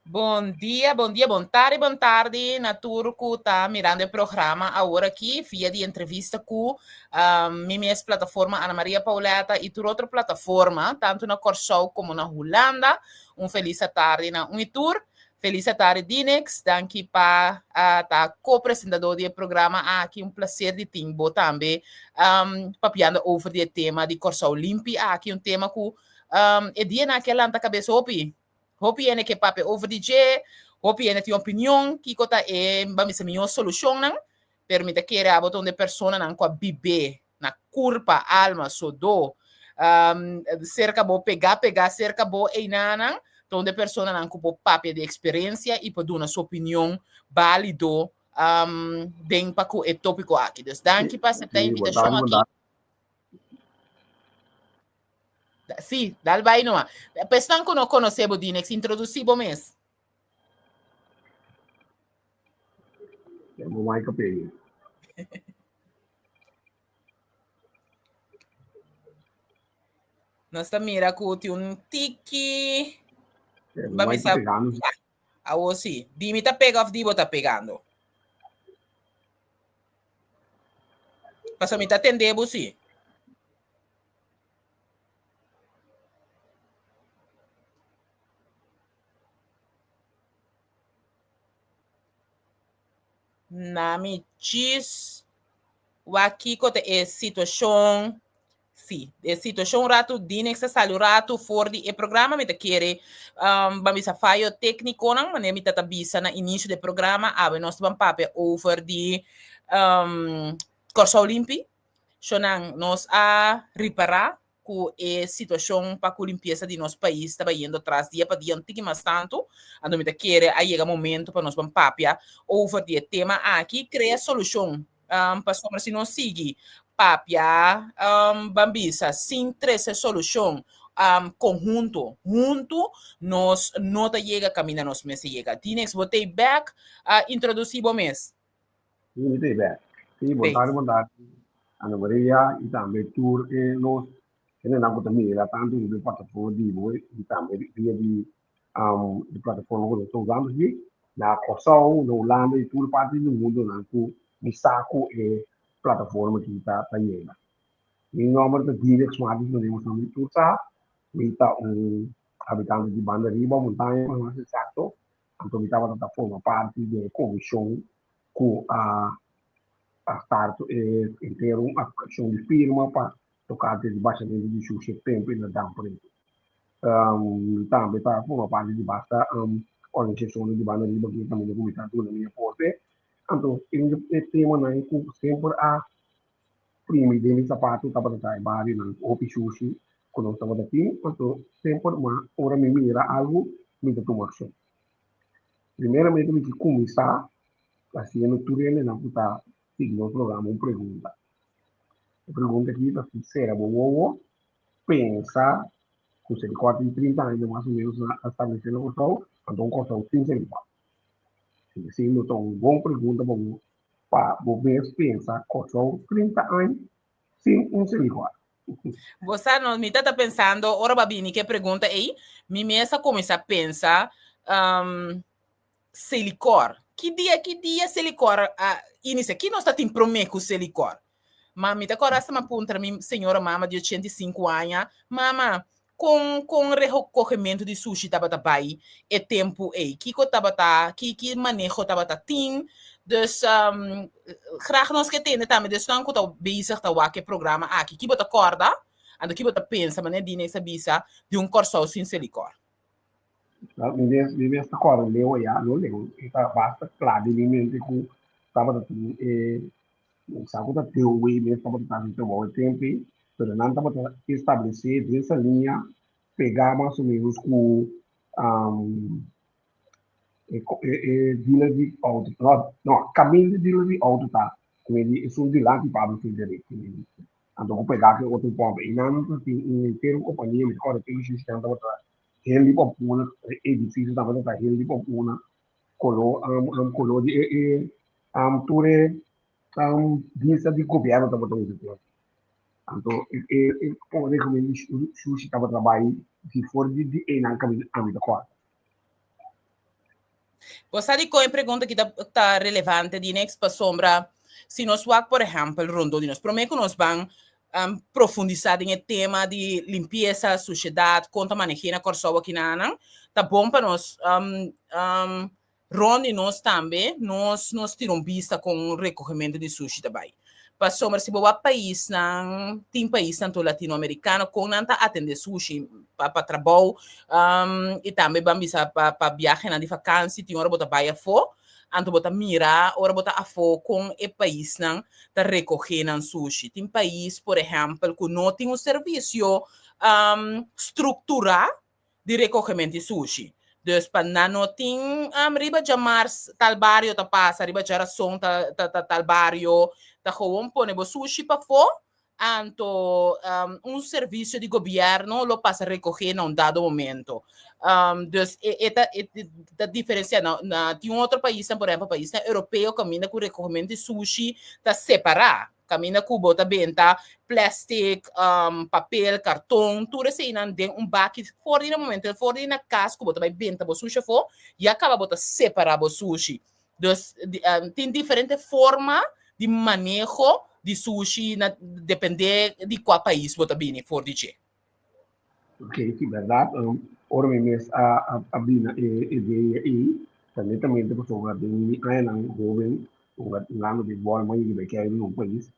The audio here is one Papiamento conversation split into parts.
Bon dia, bon dia, bon tardi, bon tardi na tur ku ta mirando e programa awor aki via di entrevista ku um, mi mes plataforma Ana Maria Pauletta i tur otro plataforma, tantu na Kòrsou komo na Hulanda. Un felis tardi na un i tur. Felis tardi Dinex, danki pa uh, ta ko-presentador di e programa aki. Un placer di tin bo tambe um, papiando over di e tema di Kòrsou Limpi aki, un tema ku um, e dianan aki a lanta kabes hopi. Hopi hende ke papia over di dje, hopi hende tin opinion kiko ta e, ban bisa, mihó solushonnan, pero mi ta kere abo ta un di e personanan ku a bib'é na kurpa, alma, sodó, um, serka bo, pegá pegá serka bo einanan, ta un di e personanan ku por papia di eksperensia i por duna su opinion bálido um, den pa ku e tópiko aki. Dus danki pa aseptá e Sí, bon invitashon tardi, bon aki. tardi. Sí, dal bai numa. Pa esnan ku no konosé bo, Dinex, introdusí bo mes. Bo mic a pega. Nos ta mira ku tin un tiki. Eh, Ba bo mic bisa, ta pegando. awo sí. Di mi ta pega of di bo ta pegando? Paso mi ta tende bo sí. Na mi djis wak kiko ta e situashon. Sí, e situashon un ratu, Dinex a sali un ratu for di e programa, mi ta kere um, ban bisa fayo téknikonan, manera mi ta bisa na inisio di e programa, awe nos ta ban papia over di um, Kòrsou Limpi. Shonnan, nos a ripará ku e situashon pa ku limpiesa di nos pais ta bayendo atras dia pa dia un tiki mas tantu, anto mi ta kere a yega momento pa nos ban papia over di e tema aki, krea solushon, pasobra si nos sigui papia ban bisa sin trese solushon konhunto huntu nos no ta yega kaminda nos mester yega. Dinex bo ta ei bek a introdusí bo mes. Sí, mi ta ei bek. Sí, bon tardi, bon tardi Ana Maria i tambe tur e nos hendenan ku ta mira tantu riba e plataforma di bo i tambe via di di plataforma ku nos ta usando aki na Kòrsou, na Hulanda i tur parti di mundonan ku mi sa ku e plataforma aki ta ta yega. Mi nòmber ta Dinex Martins, manera boso mi tur sa. Mi ta un habitante di Banda Riba, Montaña pa mas eksakto. Anto mi tabata ta forma parti di e komishon ku a a start e henter un akshon di firma pa tokante di bashamentu di shushe tempu i na Dam Pretu. Mi tambe ta forma parti di basta organisashonnan di banda riba ku kaminda ku mi ta duna mi aporte. Anto e temanan ku semper a primi den mi sapatu tabata ta e barionan ku hopi shushi ku nos tabata tin, anto semper ma ora mi mira algu mi ta tuma akshon. Primeramente mi ke kuminsá hasiendo tur hendenan ku ta sigui nos programa un pregunta. E pregunta aki ta si sera bo wowo pensa ku Selikor tin 30 aña mas o menos a establesé na Kòrsou, anto un Kòrsou sin Selikor. Esei lo ta un bon pregunta pa bo pa bo mes pensa Kòrsou 30 aña sin un Selikor. Bo sa no, mi ta pensando, ora bo a bini ku e pregunta ei, mi mes a kuminsá pensa, um, Selikor. Ki dia, ki dia Selikor a inicia? Ki nos ta tin promé ku Selikor? Ma mi ta kòrda hasta mi a puntra mi señora mama di 85 aña, Mama, kon kon rekohementu di sushi tabata bai e tempu ei? Kiko tabata, ki ki maneho tabata tin? Dus um, graag nos ke tende tambe di esnan ku ta bezig ta wak e programa aki. Ki bo ta kòrda? Anto ki bo ta pensa, manera Dinex a bisa, di un Kòrsou sin Selikor? Mi mes, mi mes ta kòrda leu ayá, no leu, e ta basta kla den mi mente ku tabata tin e sa ku ta TOW mes tabata ta hasi trabou e tempu ei, pero nan tabata establesé den Saliña pegá mas o ménos ku e e dealer di outo, no, no, kaminda di dealer di outo ta ku e di esun dilanti Pablo Frederick. Anto ku pegá ku e otro pòmp einan ta tin un henter un kompania, mi ta kòrda te issues nan tabata hel di pòmpuna, e edifisio tabata ta hel di pòmpuna, koló koló di e e tur e diensta di gobièrnu tabata usa tur. Anto e e e rekomen di shushi tabata bai di for di einan kaminda ami ta kòrda. Bo sa dikon e pregunta aki ta ta relevante, Dinex? Pasobra si nos wak por ehèmpel rondó di nos, promé ku nos ban profundisá den e tema di limpiesa, sushedat, kon ta maneh'é na Kòrsou akinanan, ta bon pa nos rònt di nos tambe nos nos tira un bista kon rekohementu di sushi ta bai. Pasobra si bo wak paisnan, tin paisnan tur latinoamerikano kon nan ta atendé sushi pa pa trabou i tambe ban bisa pa pa biahenan di fakansi tin ora bo ta bai afó, anto bo ta mira ora bo ta afó kon e paisnan ta rekohé nan sushi. Tin pais por ehèmpel ku no tin un servisio strukturá di rekohementu di sushi. Dus pa nan no tin riba djamars tal bario ta pasa, riba djarason ta ta tal bario, ta gewoon pone bo sushi pafó, anto un servisio di gobièrnu lo pasa rekohé na un dado momento. Dus e e ta e ta diferensiá. Na na tin un otro paisnan, por ehèmpel paisnan europeo kaminda ku rekohementu di sushi ta separá. Kaminda ku bo ta benta plastic, papel, karton, tur eseinan den un baki for di na momento, for di na kas ku bo ta bai benta bo sushi afó, ya kaba bo ta separá bo sushi. Dus tin diferente forma di maneho di sushi na dependé di kua pais bo ta bini for di dje. Ok, si bèrdat. Ora mi mes a a bina e idea ei, ta netamente pasobra den mi añanan hóben, hungando beisbòl, mi a yega bai kèi den un pais,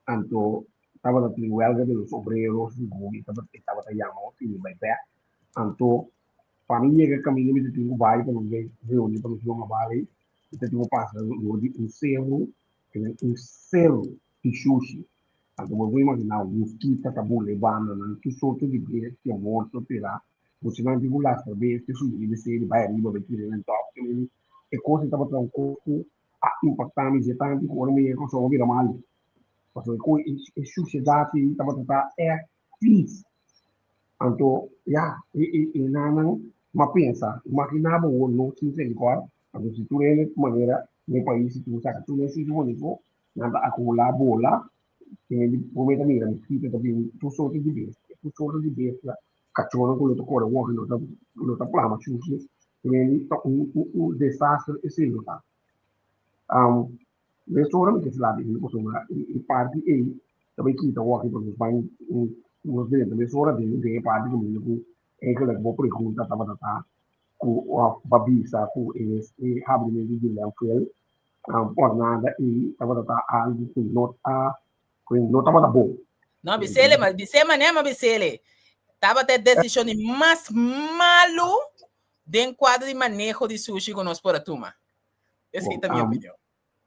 anto tabata tin wèlga di los obreros i e tabata yama nos i mi bai bèk. Anto pa mi yega kaminda mi ta tin ku bai pa nos bai reuní pa nos yonga bal ei, mi ta tin ku pasa dor di un seru, un seru di shushi. Anto bo por imaginá wuskita ta bula e bandanan, tur sorto di bestia morto tirá. Muchanan tin ku lastra bestia subi riba e seri bai ariba bai tira nan tòp. E kos ei tabata un kos ku a impaktá mi dje tantu ku ora mi yega Kòrsou mi a bira malu. Pasobra e kos e shushedat ei tabata ta ègt fis. Anto ya, e nannan m'a pensa, imaginá bo wor nos sin Selikor, anto si tur hende manera den e pais si tur saka tur hende sushi bonito, Nan ta akumulá bola, tin di promé ta mira mosquito ta bini tur sorto di bestia, tur sorto di bestia, kachónan ku lo ta kore wòrdu lo ta lo ta plama shushi, tin ta un un un desaster esei lo ta. Mesora mi ke sla di pasobra e parti ei ta bai kita wòrdu pa nos ban nos drenta mesora den den e parti kaminda ku eigenlijk bo pregunta tabata ta ku òf bo a bisa ku e e habrimentu di landfill por nada y tabata ta algo cu no a cu no tabata bon. No, bisele, ma bisé mané, ma bisele. Tabata e desishon di mas malu den kuadro di maneho di sushi ku nos por a tuma. Esei ta mi opinion.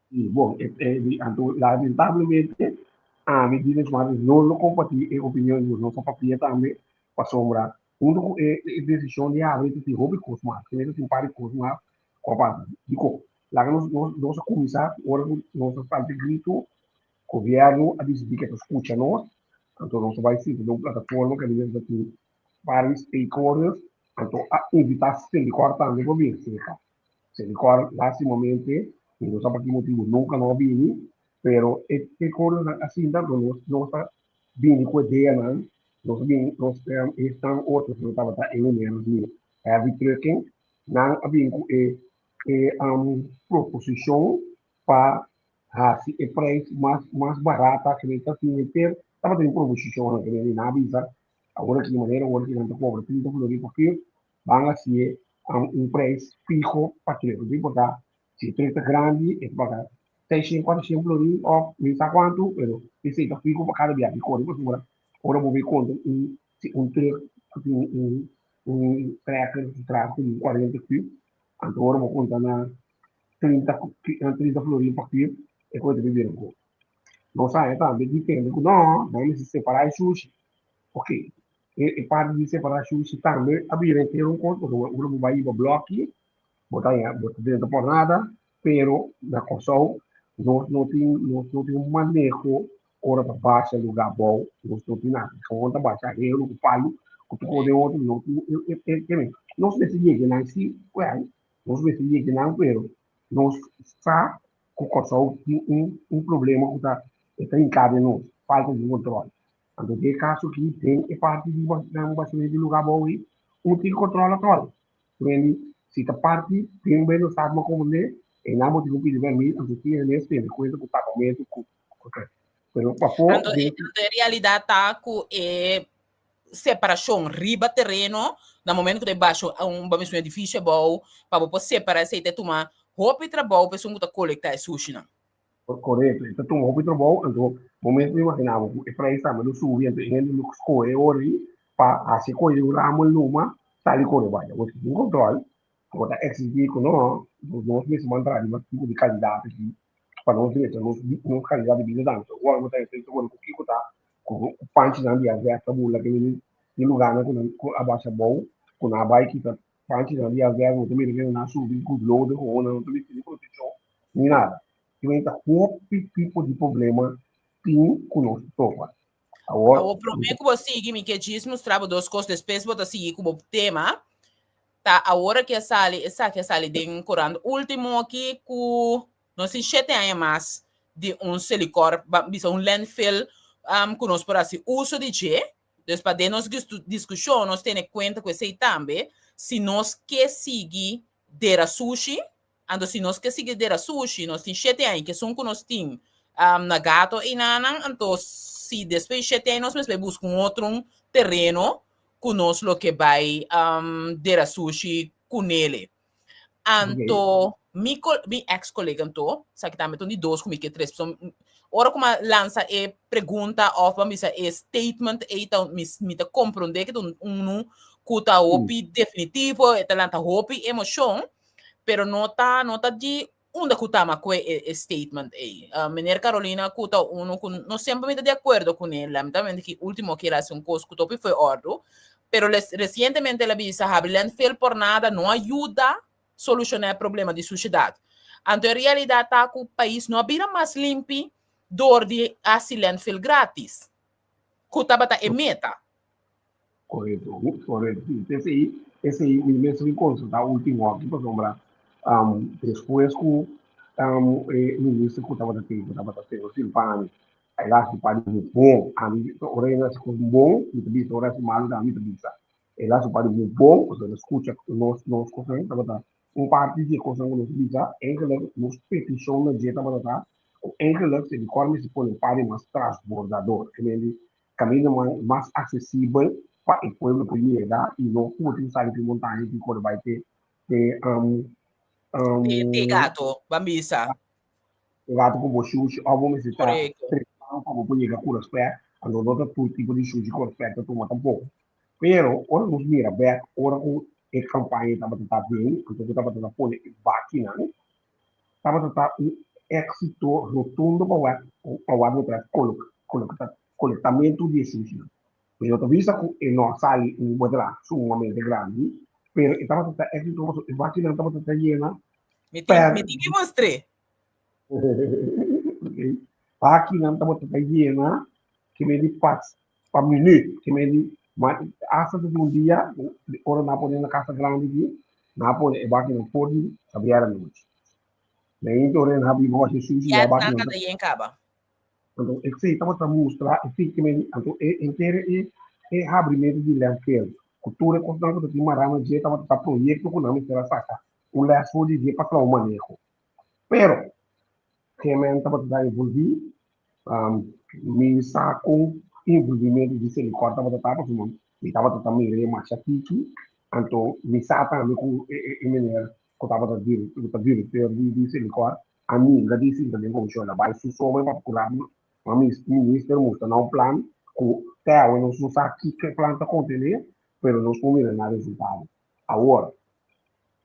Sí, bon, e, e, di, anto, lamentablemente, ami di Nes Martes no lo compartí e opinion di nos a papia tambe, pasobra hunto ku e, e desishon di habri ta tin hopi kos mas, tin un par di kos mas ku a pasa. Dikon? Laga nos, nos, nos a kuminsá ora ku nos a salta e gritu, gobièrnu a disidí ke ta skucha nos, anto nos a bai sinta den un plataforma kaminda ta tin vários stakeholders, anto a invitá Selikor tambe pa bini serka. Selikor lástimamente, mi no sa pa ki motibu nunka no a bini, pero e stakeholdersnan a sinta, anto nos, nos a bini ku e ideanan, nos a bini, nos esnan otro ku tabata e meneer di heavy trucking, nan a bini ku e e proposishon pa hasi e prijs mas mas barata ku ta tin henter tabata tin proposishonnan ku nan a bisa awor aki manera awor aki nan ta kobra 30 florin pa kip ban hasié un prijs fiho pa truck no importa si e truck ta grandi e ta paga 600 400 florin òf mi sa kuantu pero esei ta fiho pa kada biaha di kore pasobra ora bo bin konta un si un truck ku tin un un trekker su tras ku un 40 kub anto ora bo konta na 30 30 florin pa kub e koe ta bira un kos. Nos haña tambe di tende ku no, nan mester separá e shushi. Ok, e e parti di separá shushi tambe a bira henter un kos pasobra ora bo bai riba blòki bo ta haña bo ta drenta por nada pero na Kòrsou nos no tin nos no tin un maneho ora ta basha lugá abou nos no tin nada gewoon ta basha heru ku palu ku tur kos den otro no tin e nos mester yega nan si wèl nos mester yega nan pero nos sa ku Kòrsou tin un un problema ku ta e ta hinká den nos falta di kontròl anto den e kaso aki den e parti di nan bashamentu di lugá abou ei un tin kontròl atòl. Si ta parti tin bay no sa bo komprendé, einan bo tin ku pidi pèrmit, anto tin hende mes tene kuenta ku tapamentu ku pero pafó Anto e anto e realidat ta ku e separashon riba tereno na momento ku ta e basha un ba mester un edifisio abou pa bo por separá esei ta tuma hopi trabou pa esun ku ta kolektá e sushinan. Korekto, e ta tuma hopi trabou, anto momento mi imaginá bo ku e prijs tambe lo subi, anto e hende lo skohe e ora ei pa hasi kohe un ramo luma sali kore bai. Awor si tin kontrol, bo ta eksigí ku no, nos mester mantra riba tipo di kalidat aki pa nos drecha nos nos kalidat di bida tambe. Awor bo ta enfrenta ku kiko ta ku panchinan di asbèst ta bula ke bini tin lugánan ku nan ku a basha abou ku nan a bai kita panchinan di asbèst bo ta mira ke nan a subi ku lodo ku nan no ta bisti ni protekshon ni nada. Tin ta hopi tipo di problema tin ku nos ta topa. Awor, Awor promé ku bo sigui, mi ke djis mustra bo dos kos, despues bo ta sigui ku bo tema. Ta awor aki a sali, esaki a sali den korant último aki ku nos tin shete aña mas di un selikor, ban bisa un landfill ku nos por hasi uso di dje. Dus pa den nos diskushon nos tene kuenta ku esei tambe, si nos ke sigui dera sushi, Anto si nos ke sigui dera sushi, nos tin shete aña, kesun ku nos tin na Gato einanan, anto si despues di shete aña nos mester bai buska un otro tereno ku nos lo ke bai dera sushi kunele. Anto mi mi ex kolega anto, esaki tambe ta un di dos ku mi ke tres, pasobra ora ku mi a lansa e pregunta òf ban bisa e statement ei ta mi mi ta komprondé ku ta unu ku ta hopi definitivo, e ta lanta hopi emoshon. Pero no ta no ta di unda ku tama ku e e statement ei. Uh, meneer Carolina ku ta uno ku no semper mi ta di akuerdo kuné, lamentablemente ki último ki el a hasi un kos ku topi foi òrdu, pero les resientemente el a bisa habri landfill por nada no a yuda solushoná e problema di sushedat. Anto e realidat ta ku pais no a bira mas limpi dor di hasi landfill gratis, ku tabata e meta. Korekto, korekto. Sí, esei, esei mi mes mi konsultá último aki pasobra um, despues ku um, e minister ku tabata tin, ku tabata señor Silvani, el a hasi par di bon. Ami, ora el a hasi kos bon, mi ta bisa, ora el a hasi malu tambe mi ta bisa. El a hasi par di bon, pasobra el a skucha nos, nos kosnan, tabata un parti di e kosnan ku nos a bisa, eigenlijk nos petishon na dje tabata ta ku eigenlijk Selikor mester pone un par di mas transbordador, ke men di kaminda mas aksesibel pa e pueblo por yega i no ku bo tin sali tin montaña tin kore bai te te Te te gato, ban bisa. Te gato ku bo shushi òf bo mester ta trepá pa bo por yega ku rèspèt, anto no ta tur tipo di shushi ku rèspèt ta tuma tampoko. Pero ora nos mira bèk ora ku e kampaña tabata ta den, anto ku tabata ta pone e bakinan, tabata ta un éksito rotundo pa wak pa wak bo traha kolektamentu di e sushinan. Mi no ta bisa ku e no a sali un bedrag sumamente grandi, pero e tabata ta éksito pasobra e bakinan tabata ta yena Mi tin mi tin ki mustr'é. Bakinan tabata ta yena ke medi pas pa minuut ke medi ma hasta ta un dia ora nan a pone na casa grandi aki nan a pone e bakinan for di sabiera nochi mainta ora nan a biba wak e sushi ya bakinan ta yen kaba. Anto esei tabata mustra esei ke medi anto e henter e e habrimentu di landfill ku tur e kosnan ku ta tin mará na dje tabata ta proyekto ku nan mester a saka un les for di dje pa traha un maneho pero Kemen tabata ta envolví Mi sa kon envolvimentu di Selikor tabata ta pasobra mi tabata ta mir'é masha tiki, anto mi sa tambe ku e meneer ku tabata ku ta direktor di Selikor a ninga di sinta den komishon, el a bai su so en partikular ma minister mustra nan un plan ku te awe nos no sa kiko e plan ta kontené pero nos por mira nan resultado. Awor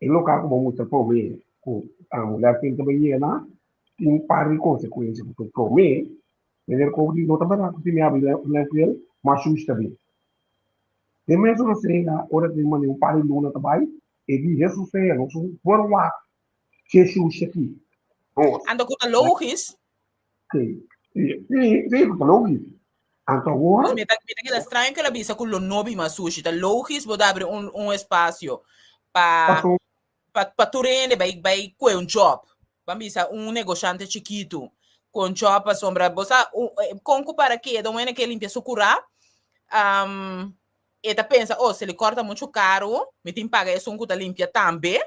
e lokal ku bo mustra promé ku lèftin ta bai yena tin un par di konsekuensia pasobra promé meneer Kook di no ta bèrdat ku si mi habri landfill mas shushi ta bin. Den mes rosea ora tin manera un par di luna ta bai e di Hesus sea nos un verwagt ke shushi aki. Nos. Anto ku ta logis. Si, si, si ku ta logis. Anto awor. Mi ta mi ta keda straño ku el a bisa ku lo no bin mas shushi. Ta logis bo ta habri un un espasio pa pa pa tur hende bai bai kue un job. Ban bisa un negoshante chikitu kue un job pasobra bo sa kon ku para keda un hende ke limpia su kurá e ta pensa oh Selikor ta muchu karu mi tin paga esun ku ta limpia tambe.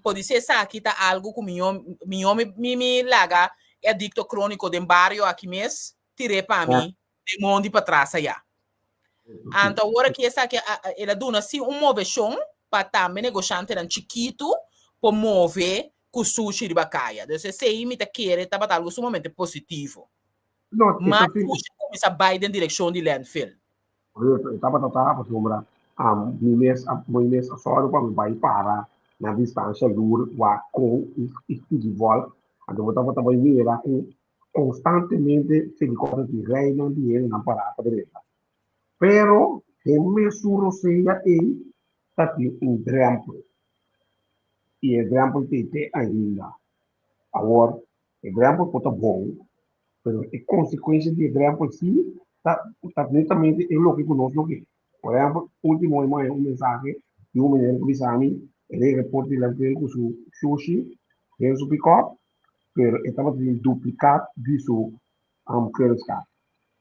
Podisé esaki ta algu ku mihó mihó mi mi mi laga e adikto króniko den bario aki mes tir'é pa mi den mondi patras ayá. Anto awor aki esaki el a duna sí un moveshon pa tambe negoshantenan chikitu por move ku sushi riba kaya. Dus esei mi ta kere tabata algu sumamente positivo. No, e Mas ta tin. sushi kuminsá bai den direkshon di landfill. Correcto, e tabata ta pasobra mi mes a mi mes a sòru pa mi bai para na distansha lur wak kon i sigui vòlt. Anto bo tabata bai mira ku konstantemente helikòpter di reinan di hendenan pará pa drenta. Pero den mesun rosea ei ta tin un drèmpel i e drèmpel t'ei te ainda. Awor E drempel por ta bon, pero e konsekuensia di e drempel sí ta ta netamente e loke ku nos no ke. Por ehèmpel, último e manda un mensahe di un meneer ku bisa mi el a report di landfill ku su shushi den su pikòp, pero e tabata tin duplikat di su keurskaart.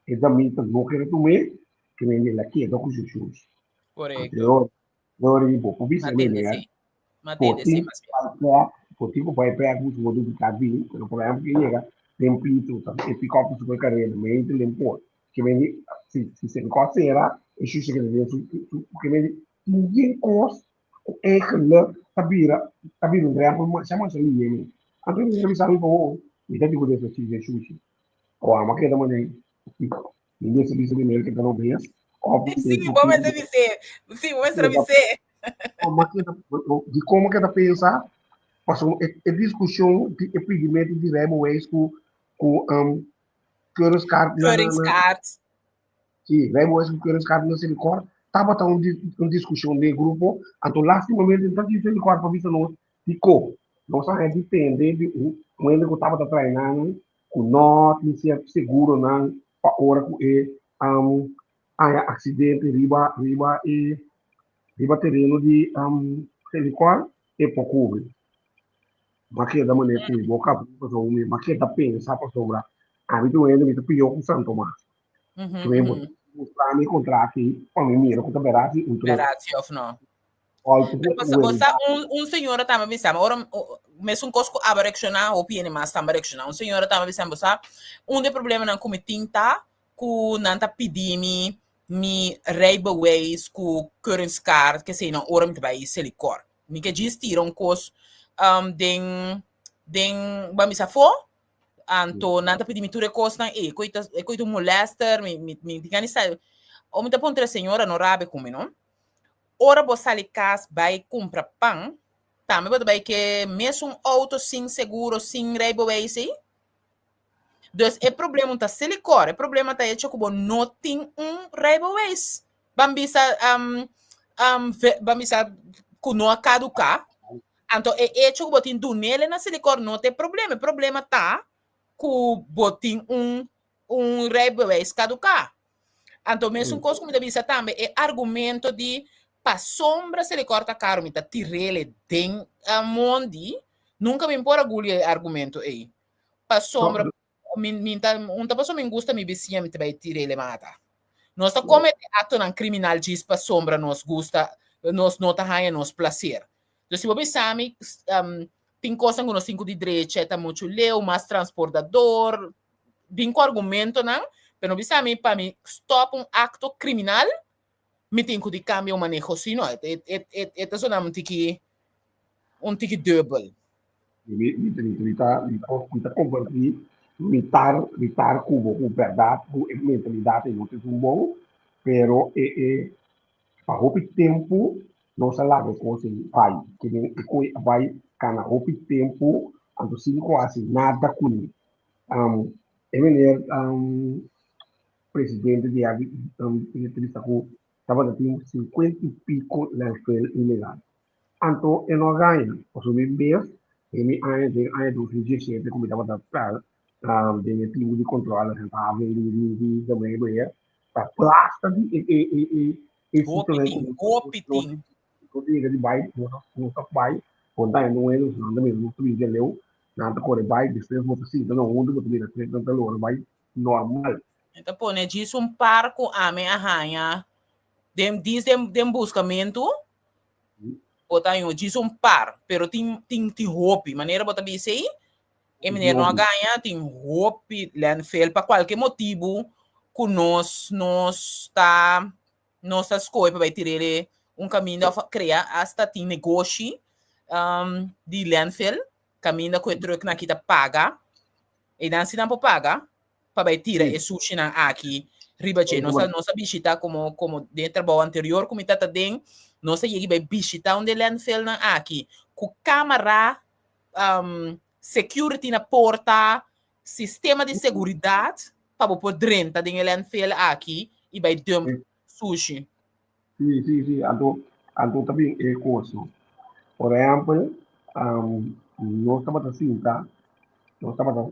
E damita no kere tum'é, ke mende el a keda ku su shushi. Korekto. Anto Dor di bo por bisa Matende meneer, sí. por Matende sí, tin mas bien. bai bek, por tin ku bai bek ku su di cabin, pero por ehempel ke yega den pito, ta e pick-up ku su kareda, meente den por. Ke mende si si se kos sera, e shushi keda den su su ke mende tin yen kos ku eigenlijk ta bira ta bira un drempel masha masha lihe mes. Anto mi ta bisa mi por ho, mi ta di ku deshací den shushi. Awor a keda manera Mi mester bisa di mel ke ta robes of Sí, bo mester bis'é. Sí, bo mester a bis'é. Di komo ke ta pensa, pasobra e e diskushon di e pidimentu di rijbewijs ku ku keuringskaart na na na Keuringskaart. Sí, rijbewijs ku keuringskaart na Selikor tabata un un diskushon den e grupo, anto lastimamente no ta tin Selikor pa bisa nos dikon. Nos a haña di tende di un hende ku tabata traina nan ku no tin sierto seguronan pa ora ku e haña aksidente riba riba e riba tereno di Selikor e por kubri. M'a keda manera ku mi boka abrí pasobra mi m'a keda pensa pasobra ami ta un hende mi ta pió ku San Tomas. Mi bo mustra mi e kontrato ei pa mi mira ku ta bèrdat si un tròk. Bèrdat si òf no. Pero bo sa, bo sa un, un señora tambe bisa mi, ora mesun kos ku aba reakshoná, hopi hende mas tambe a reakshoná. Un señora tambe bisa mi, bo sa, un di e problemanan ku mi tin ta ku nan ta pidi mi mi rijbewijs ku keuringskaart, keseinan ora mi ta bai Selikor. Mi ke djis tira un kos den den ban bisa afó, anto nan ta pidi mi tur e kosnan ei. E koi ta e koi ta un molèster, mi mi mi tin gana di sa. Ora mi ta puntra e señora, no rabia ku mi no. Ora bo sali kas bai kumpra pan, tambe bo ta bai ke mesun outo sin seguro, sin rijbewijs ei? Dus e problema no ta Selikor, e problema ta hecho ku bo no tin un rijbewijs. Ban bisa ban bisa ku no a kaduká, anto e hecho ku bo tin dunele na Selikor no ta e problema, e problema ta ku bo tin un un rijbewijs kaduká. Anto mesun kos ku mi ta bisa tambe, e argumento di pasobra Selikor ta karu mi ta tir'el den mondi, nunka mi por a guli e argumento ei. Pasobra mi mi ta un ta pasobra mi gusta mi bisiña mi ta bai tir'el mata. Nos ta komete aktonan kriminal djis pasobra nos gusta, nos no ta haña nos plaser. Entonces si bo bisa mi tin kosnan ku nos tin ku di drecha e ta muchu leu, mas transportador, bin ku argumentonan, pero no bisa mi pa mi stop un akto kriminal, mi tin ku di kambia un maneho si no. E e e e ta sona un tiki un tiki dubbel. Mi mi mi ta mi ta mi ta kompartí mitar mitar ku bo ku bèrdat ku e mentalidat ei no ta esun bon, pero e e pa hopi tempu nos a laga e kos ei bai, ke den e kos ei a bai kana hopi tempu anto sin ku hasi nada kuné. E meneer presidente di e ta bisa ku tabata tin sinkuenta i piko landfill ilegal. Anto e no a gaña, pasobra mi mes den mi aña den aña 2017 ku mi tabata den e team di kontrol handhaving di di di gemeente ta plasta di e e e e e Hopi tin, hopi tin. Nos yega di bai, nos ta bai, konta hende un hende, nan ta mira nos ta bini leu, nan ta kore bai, despues bo ta sinta na huntu, bo ta mira tres nan ta lora bai normal. Mi ta pone djis un par ku ami a haña den dis den den buskamentu. Bo ta haña djis un par, pero tin tin tin hopi. Manera bo ta bisa ei, e meneer no a gaña, tin hopi landfill pa kualke motibu ku nos nos ta nos ta skohe pa bai tir'é un kaminda òf krea asta tin negoshi di landfill kaminda ku e trùknan aki ta paga. Einan si nan por paga pa bai tira e sushinan aki riba dje. Nos a, nos a bishita como, como den e trabou anterior ku mi tata den, nos a yega bai bishita un di e landfillnan aki ku kamera, um, security na porta, sistema di seguridat pa bo por drenta den e landfill aki i bai dump sushi. Sí, sí, sí. Anto, anto ta bin e kos, no. Por ehèmpel, um, nos tabata sinta, nos tabata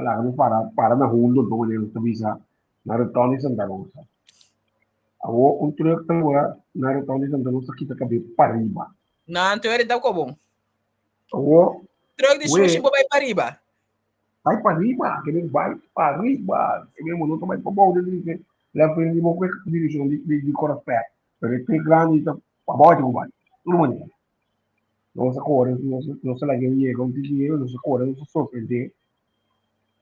laga nos para, para na hundo, anto wanneer nos ta bisa na Retorno di Santa Rosa. Awo un truck ta logra na Retorno di Santa Rosa kita kabe pariba. No, anto eri ta kobon. Awo, Truck di sushi bo bai pariba. Bai pa riba, ke men bai pa riba, ke men no ta bai pa bou, den dice, la prende bo kwe direccion di di di Corapet, pero e trek grandi ta pa bou te bai, tur manera. Nos a kore, nos nos a laga yega un tiki yega, nos a kore, nos a sorprende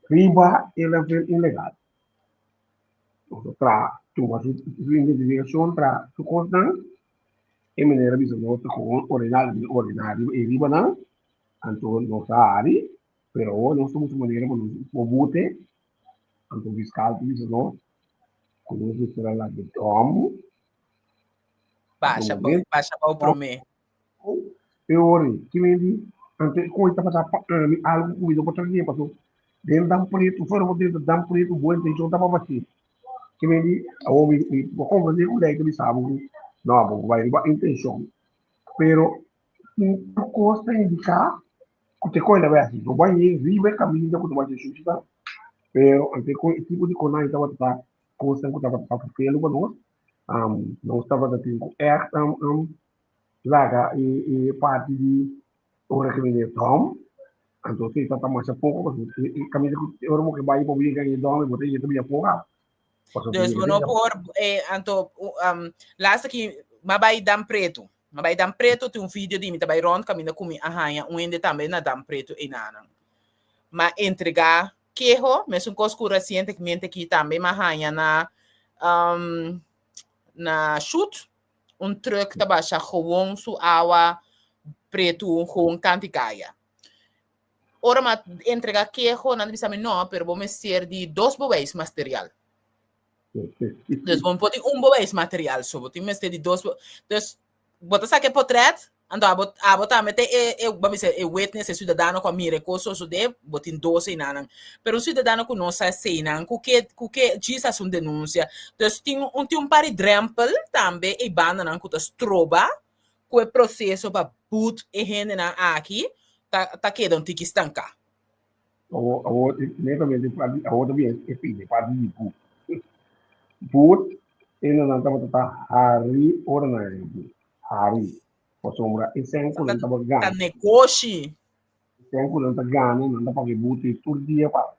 riba e landfill ilegal. Nos a traha, tuma su su identificacion, traha su kosnan, e meneer a bisa nos ta kon ordená, ordená riba e riba nan, anto nos a hari. Pero awor nos ta busca manera pa nos por bute, anto fiscal ta bisa nos cu nos mester a laga dom. Basha bou, basha bou prome. E ora ei, ki men di, anto e coi tabata pa ami algo cu mi no por traha paso den Dam Preto, fuera bo drenta Dam Preto, bo intencion ta pa bashi. Ki men di, awor mi mi por comprende cu ley ta bisa bo cu no, bo bai riba intencion. Pero Tin tur kos ta indiká ku te koi na wèsi. No bai ni riba e kaminda ku ta bai sushi ta, pero ante ku e tipo di konai tabata ta kosnan ku tabata ta fofelu pa nos, nos tabata tin ku ègt laga e parti di ora ku bini e dòm, anto esei ta masha poko pasobra e kaminda ku ora bo ke bai pa bo yega e dòm bo ta yega ta bira poko awa. Dus bo no por, anto laatste ki mi a bai Dan Pretu. Mi a bai Dan Preto, tin un video di mi ta bai rond kaminda ku mi a haña un hende tambe na Dan Preto einanan. Mi a entregá keho, mesun kos ku resientemente aki tambe mi a haña na na Shut, un trùk ta basha gewon su awa pretu gewon kanti kaya. Ora mi a entregá keho nan ta bisa mi no, pero bo mester di dos bewijs material. Dus bo por tin un bewijs material so, bo tin mester di dos. Dus bo ta saka e potret, anto abo abo tambe ta e e bo bisa e witness, e ciudadano ku a mira e kos sosodé, bo tin dos einanan. Pero un ciudadano ku no sa eseinan, ku ke ku ke djis hasi un denunsia. Dus tin un tin un par di drempel tambe ei bandanan ku ta stroba ku e proseso pa but e hendenan aki ta ta keda un tiki stanká. Awor, awor, netamente parti, awor ta bien e fin, e parti di boot. Boot, e nan tabata ta hari ora nan a boot. Hari. Pasobra e sen ku nan tabata gana. Ta negoshi. E sen ku nan ta gana, nan ta paga e boot ei tur dia pa.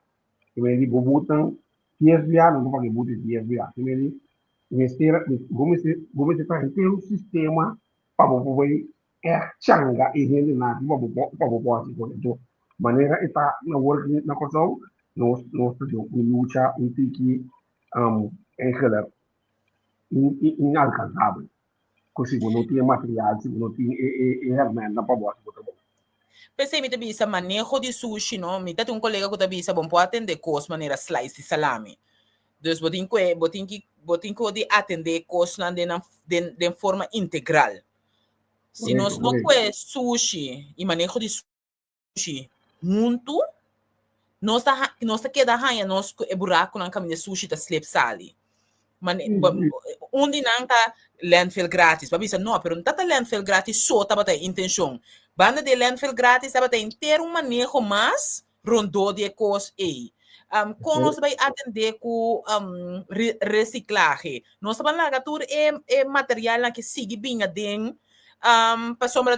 Te mende di bo bootnan dies bia, nan ta paga e boot ei dies bia. Te mende di mester, bo mester, bo mester traha henter un sistema pa bo por bai Ègt changa e hendenan aki pa bo por pa bo por hasi kos. Anto manera e ta awor aki na Kòrsou nos nos ta den un lucha un tiki eigenlijk inalkansabel. Ku si bo no tin e material, si bo no tin e e e hèrmèntnan pa bo hasi bo trabou. P'esei mi ta bisa maneho di sushi no, mi ta tin un kolega ku ta bisa bo no por atendé kos manera slice di salami. Dus bo tin ku bo tin ki bo tin ku di atendé kosnan den nan den den forma integral. Si nos no kue sushi i maneho di sushi huntu, nos ta nos ta keda haña nos ku e burakunan kaminda e sushi ta slip sali. Un di nan ta landfill gratis. Bo a bisa no, pero no ta ta landfill gratis so tabata e intenshon. Banda di e landfill gratis tabata henter un maneho mas rondó di e kos ei. Kon nos ta bai atendé ku resiklahe? Nos ta ban laga tur e e materialnan ke sigui bin aden pasobra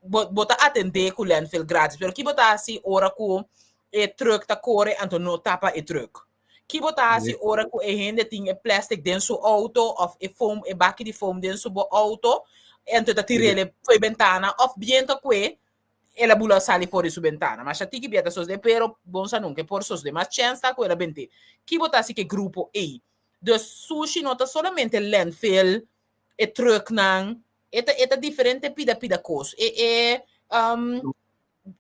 bo bo ta atendé ku landfill gratis, pero ki bo ta hasi ora ku e trùk ta kore anto no tapa e trùk? Ki bo ta hasi ora ku e hende tin e plastic den su outo òf e foam e baki di foam den su bo outo? Anto ta tir'é fo'i bentana òf biento kue el a bula sali for di su bentana. Masha tiki bia ta sosdé, pero bon sa nunka e por sosdé. Mas chèns ta ku el a bent'é. Ki bo ta hasi ku e grupo ei? Dus sushi no ta solamente landfill, e trucknan, e ta e ta diferente pida pida kos. E e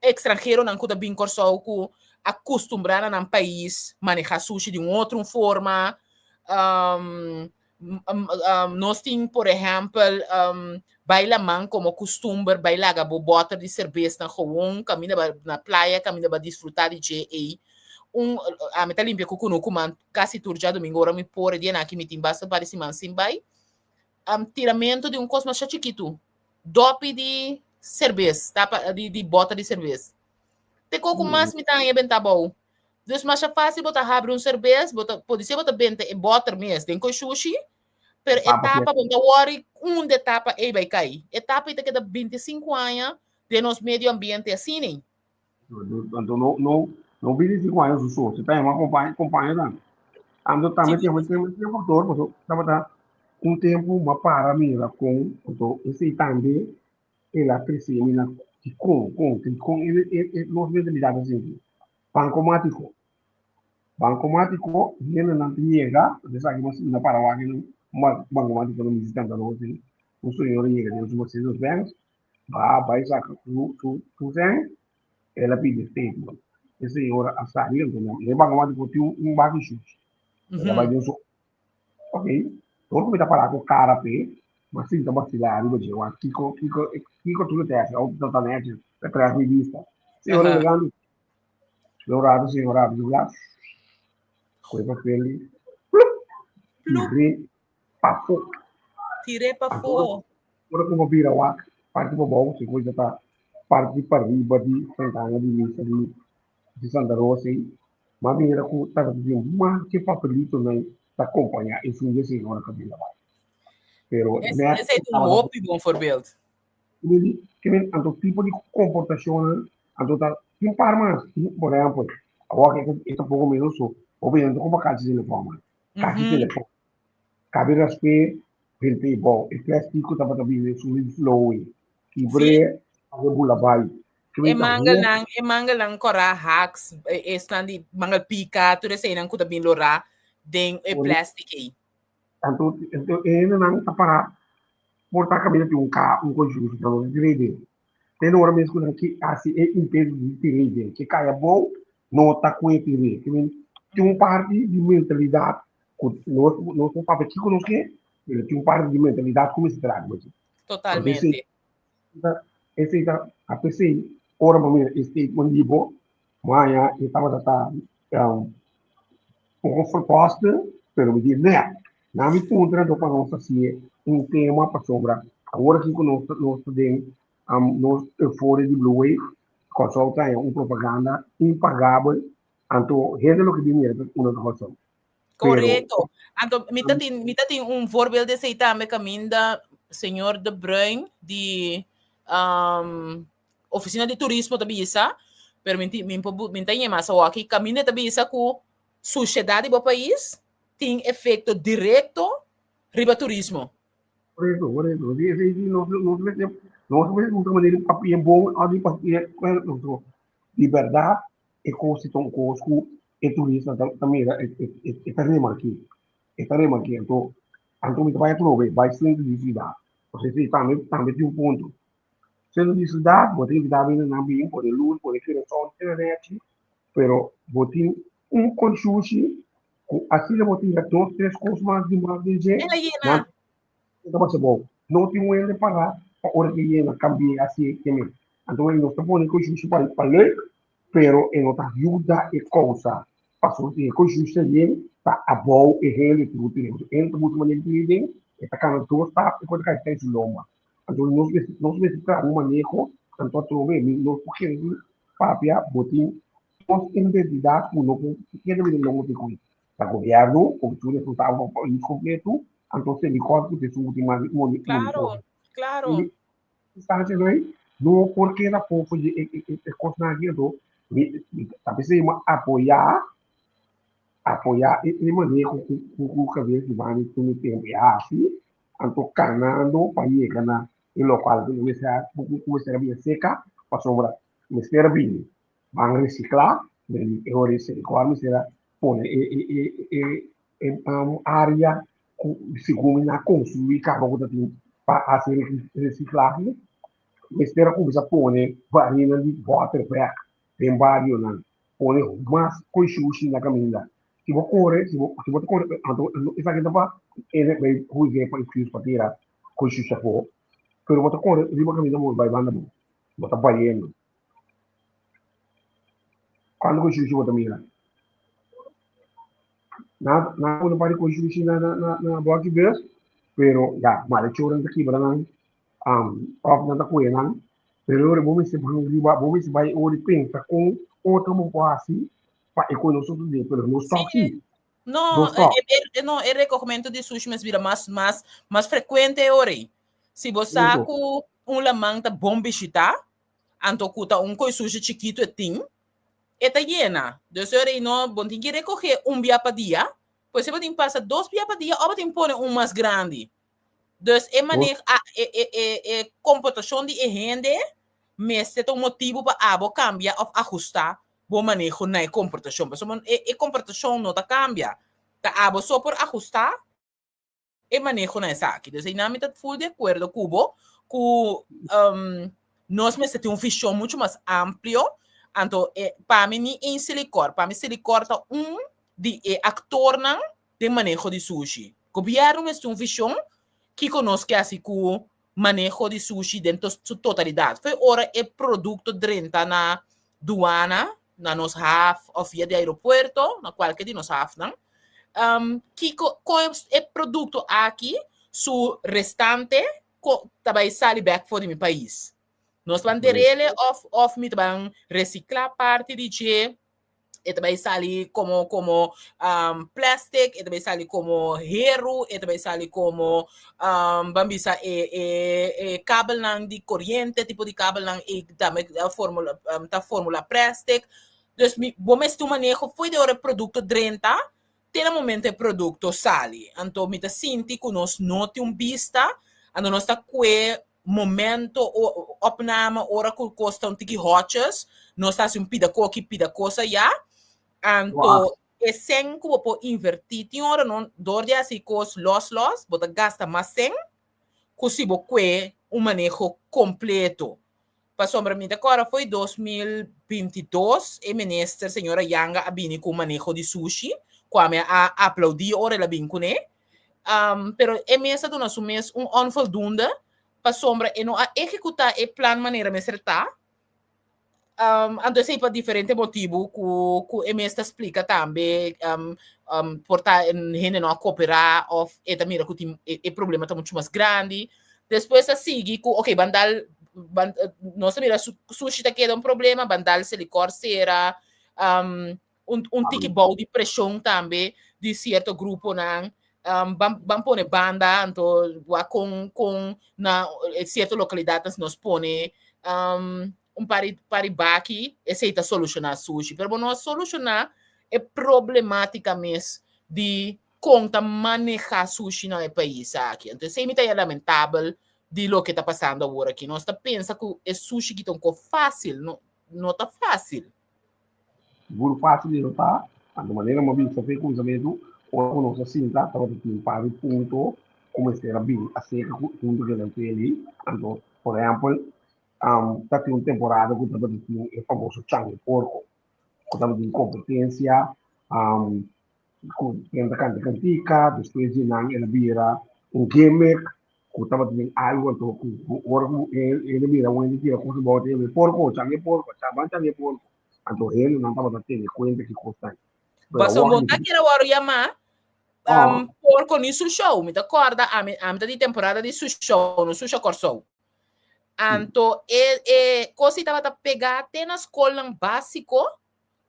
Extranheronan ku ta bin Kòrsou ku a kustumbrá na nan pais manehá sushi di un otro un forma. Nos tin por ehèmpel bai laman komo kustumber bai laga bo bòter di serbesnan gewon kaminda ba na playa kaminda ba disfrutá di dje ei. Un ami ta limpia ku kunuku man kasi tur djadumingu ora mi por e dianan aki mi tin basta par di siman sin bai. Tiramentu di un kos masha chikitu Dòpi di serbes, tapa di di bòter di serbes. Te koko mas mi ta haña benta abou. Dus masha fásil bo ta habri un serbes, bo ta podisé bo ta benta e bòter mes den koi shushi, pero e tapa bo no ta wòri unda e tapa ei bai kai. E tapa ei ta keda 25 aña den nos medio ambiente asina ei. Anto no no no 25 aña su so, se ta yama compañero compañero tambe. Anto tambe tin tin tin factor paso tabata un tempo m'a para mira con anto esey tambe el a trece mi na dicon con dicon e e e nos mentalidad ta sinti. Bancomatico. Bancomatico hendenan ta yega, esaki mi a para wak den bancomatico na mi tanta nochi, un señor a yega den su Mercedes Benz Ba bai saka su su su sèn, el a pidi statement. E señora a sali anto nan e bankomat di por tin un baki shushi. El a bai den su ok, dor ku mi ta pará ku kara p'e, m'a sinta basilá riba dje wak kiko kiko kiko tur e tèsti auto ta ta nèchi ta tras mi bista. Señora yegando, un rato señora abri su glas, kohe papel di plup, tir'é pafó. Tir'é pafó. Ora ku bo bira wak parti pabou, si ku ta parti pariba di Santana di misa di di Santa Rosa ei, m'a mira ku tabata tin masha papelitonan ta kompañá e fin di señora kaminda bai. Pero nèt. Esei ta un hopi bon voorbeeld. Anto tipo di komportashonnan anto ta tin par mas. Por ehèmpel, awor e ta poko menos so, hopi hende ta kumpra kachi telefòn mas. Kachi telefòn. Cabe rasp'é henter e bou. E plástico tabata bini su flowing. Kibr'é, haña bula bai. E mangelnan, e mangelnan kòrá haks, esnan di mangel pika, tur eseinan ku ta bin lorá den e plastic ei. Anto e hendenan ta para por ta kaminda tin un ka, un kos ta no tir'é den. Te ora mes ku nan ke hasi e intento di tir'é den, ke kai abou, no ta ku e tir'é. Tin un parti di mentalidat ku nos nos por papia kiko nos ke, pero tin un parti di mentalidat ku mester traha riba dje. Totalmente. Esei ta a pesei ora bo mira e statement di bo, bo haña e tabata ta poko verkoste, pero mi di nè, nan mi puntra anto pa nos hasié un tema pasobra awor aki ku nos nos ta den nos euforia di Blue Wave, Kòrsou ta haña un propaganda impagabel, anto hende loke bin mira ta unda ta Kòrsou. Korekto. Anto mi ta tin mi ta tin un voorbeeld di esei tambe kaminda señor De Bruin di um, Oficina di Turismo ta bisa, pero mi mi por mi ta yema sa waki kaminda ta bisa ku sushedat di bo pais tin efekto direkto riba turismo. Korekto, korekto. Si esei si nos nos mester nos mester busca manera di papia bon òf di papia di bèrdat E kos ta un kos ku e turista ta ta mira e e e ta remark'é, e ta remark'é. Anto anto mi ta bai atrobe bai sentro di siudat. Pasobra esei tambe tambe tin un punto. Sentro di siudat bo ta invitá bendenan bin pone lus, pone kurason, tene rechi, pero bo tin un konshushi ku asina bo tira dos tres kos mas di mas den dje, El a yena. nan ta pasa bou. No tin un hende pará pa ora ke yena kambi'é hasié keme. Anto nos ta pone konshushi pa pa leuk, pero e no ta yuda e kousa pasobra si e konshushi ta yen ta abou e hende tin ku tene pasobra e hende ta busca manera di tene den e ta kana dos stap e por ta kai ta su lomba anto nos mester nos mester traha un maneho anto atrobe mi nos por kere di papia bo tin nos identidat ku no por kere bini longo te kui ta gobierno ku tur responsabel pa pais kompleto anto selicorp ku ta esun ku tin mas Claro, claro. Instancia no no por keda pofo di e e e kosnan aki anto mi mi ta p'esei mi apoyá apoyá e e maneho ku ku ku Javier Giovanni tuma e tempu e hasi anto kanando pa yega na. E lokual ku mester ku mester a bira seka pasobra mester a bini ban resiklá e ora e mester a pone e e e e e área ku segun nan a konstruí kaba ku ta tin pa hasi resiklahe mester a kuminsá pone barina di bòter bèk den barionan pone mas koi shushi na kaminda si bo kore si bo si bo ta kore anto esaki ta pa e bai huz'é pa excuse pa tira koi shushi afó pero bo ta kore riba kaminda bo bai banda bo bo ta bayendo kuantu koi shushi bo ta mira nan nan a pone un par di koi shushi na na na bòki bus pero ya malechornan ta kibra nan òf nan ta kohe nan pero ora bo mester bai riba bo mester bai ora di pensa kon otro bo por hasi pa e kos no sosodé pero no stòp sí. No, No stòp. e, e, no, e rekogimento di sushi mes bira mas, mas, mas frekuente e ora ei. Si bo sa Punto. ku un laman ta bon bishitá, anto ku ta un koi sushi chikitu e tin, e ta yena. Dus e ora ei no, bo tin ki rekogé un bia pa dia, pues e bo tin pasa dos bia pa dia òf bo tin pone un mas grandi. Dus e maneho, a, e, e, e, e komportashon di e hende mester ta un motibu pa abo kambia òf ahustá bo maneho na e komportashon. Pasobra e, e komportashon no ta kambia. Ta abo so por ahustá e maneho na esaki. Dus einan mi ta full di akuerdo ku bo ku um, nos mester tin un vishon muchu mas amplio. Anto e, pa mi ni een Selikor. Pa mi Selikor ta un di e aktornan den maneho di sushi. Gobièrnu mester un vishon kiko nos ke hasi ku maneho di sushi den su totalidat. Fo'i ora e produkto drenta na duana, na nos haf òf via di aeropuerto, na kualke di nos hafnan, kiko kon e produkto aki su restante ta bai sali bèk for di mi pais. Nos ta ban derele òf òf mi ta ban resiklá parti di dje. E ta bai sali komo komo um, plastic, e ta bai sali komo heru, e ta bai sali komo um, ban bisa e, e, e kabelnan di koriente, tipo di kabelnan e tambe ta formula, um, ta formula plastic. Dus mi, bo mester un maneho fo'i di ora e produkto drenta te na momento e produkto sali. Anto mi ta sinti ku nos no tin un bista, anto nos ta kue momento o opname ora ku kos ta un tiki hotjes, nos ta hasi un pida koki pida kos ayá. Anto e sen ku bo por invertí tin ora no dor di hasi kos lòs lòs bo ta gasta mas sen ku si bo kue un maneho kompleto. Pasobra mi ta kòrda fo'i 2022 e minister señora Janga a bini ku un maneho di sushi ku ami a aplaudí ora el a bin kuné. Pero e mes a duna su mes un onvoldoende pasobra e no a ehekutá e plan manera mester ta. Anto esei pa diferente motibu ku ku e mes ta splika tambe por ta hende no a koperá òf e ta mira ku tin e problema ta muchu mas grandi. Despues a sigui ku oke ban dal ban nos ta mira sushi ta keda un problema ban dal selikor sera un un tiki bou di preshon tambe di sierto gruponan ban ban pone banda anto wak kon kon na sierto lokalidatnan si nos pone un par di par di baki esei ta solushoná sushi pero bo no a solushoná e problematika mes di kon ta maneha sushi na e pais aki anto esei mi ta haña lamentabel di loke ta pasando awor aki nos ta pensa ku e sushi ki ta un kos fásil no no ta fásil. Sigur fácil e no ta, anto manera mi a bisa fe kuminsamentu, ora ku nos a sinta tabata tin un par di punto ku mester a bin aserka ku huntu ku nan peli. Anto, por ehèmpel, ta tin un temporada ku tabata tin e famoso Chango Porko, ku tabatin kompetensia ku ken ta kanta kantika, despues di nan el a bira un gimmick ku tabatin algu anto ku ora ku hende mira un hende tira kos abou ta yama e porko, changa e porko, ban changa e porko. Anto hendenan tabata tene kuenta ki kos ta. Pero Pasobra bo ta kere wòrdu yamá porko ni su show. Mi ta kòrda ami ami ta di temporada di su show, no Susha Kòrsou. Anto e e kos ei tabata pegá te na skolnan básiko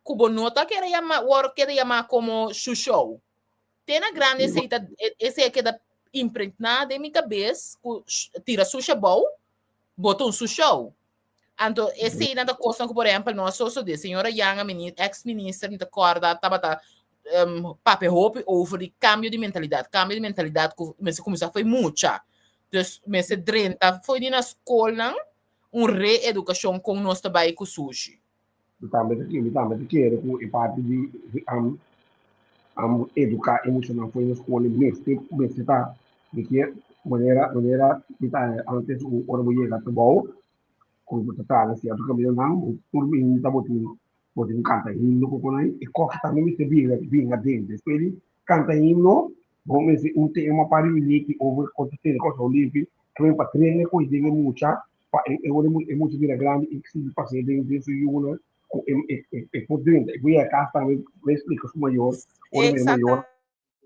ku bo no ta kere yama wòrdu keda yamá komo su show. Te na grandi esei ta esei a keda impregnado den mi kabes ku tira sushi abou, bo ta un sushou. Anto eseinan ta kosnan ku por ehèmpel no a sosodé. Señora Janga, ex minister, mi ta kòrda tabata papia hopi over di kambio di mentalidat, kambio di mentalidat ku mester kuminsá fo'i mucha. Dus mester drenta for di na skolnan un reedukashon kon nos ta bai ku sushi. Mi tambe ta mi tambe ta kere ku e parti di um um eduká e muchanan for di na skol mester mester ta di ke manera manera mi ta antes ora bo yega trabou ku bo ta traha na sierto kamindanan bo tur minta bo tin bo tin kanta himno ku konai e kòki tambe mester bin bin aden despues di kanta himno bo mester un tema pa riuniti over kon ta tene Kòrsou limpi kren pa tren e kos den e mucha pa e e ora e mucha bira grandi e sigui pas'é den den su yunan ku e e e por drenta e por yega kas tambe bai splika su mayor ora e mayor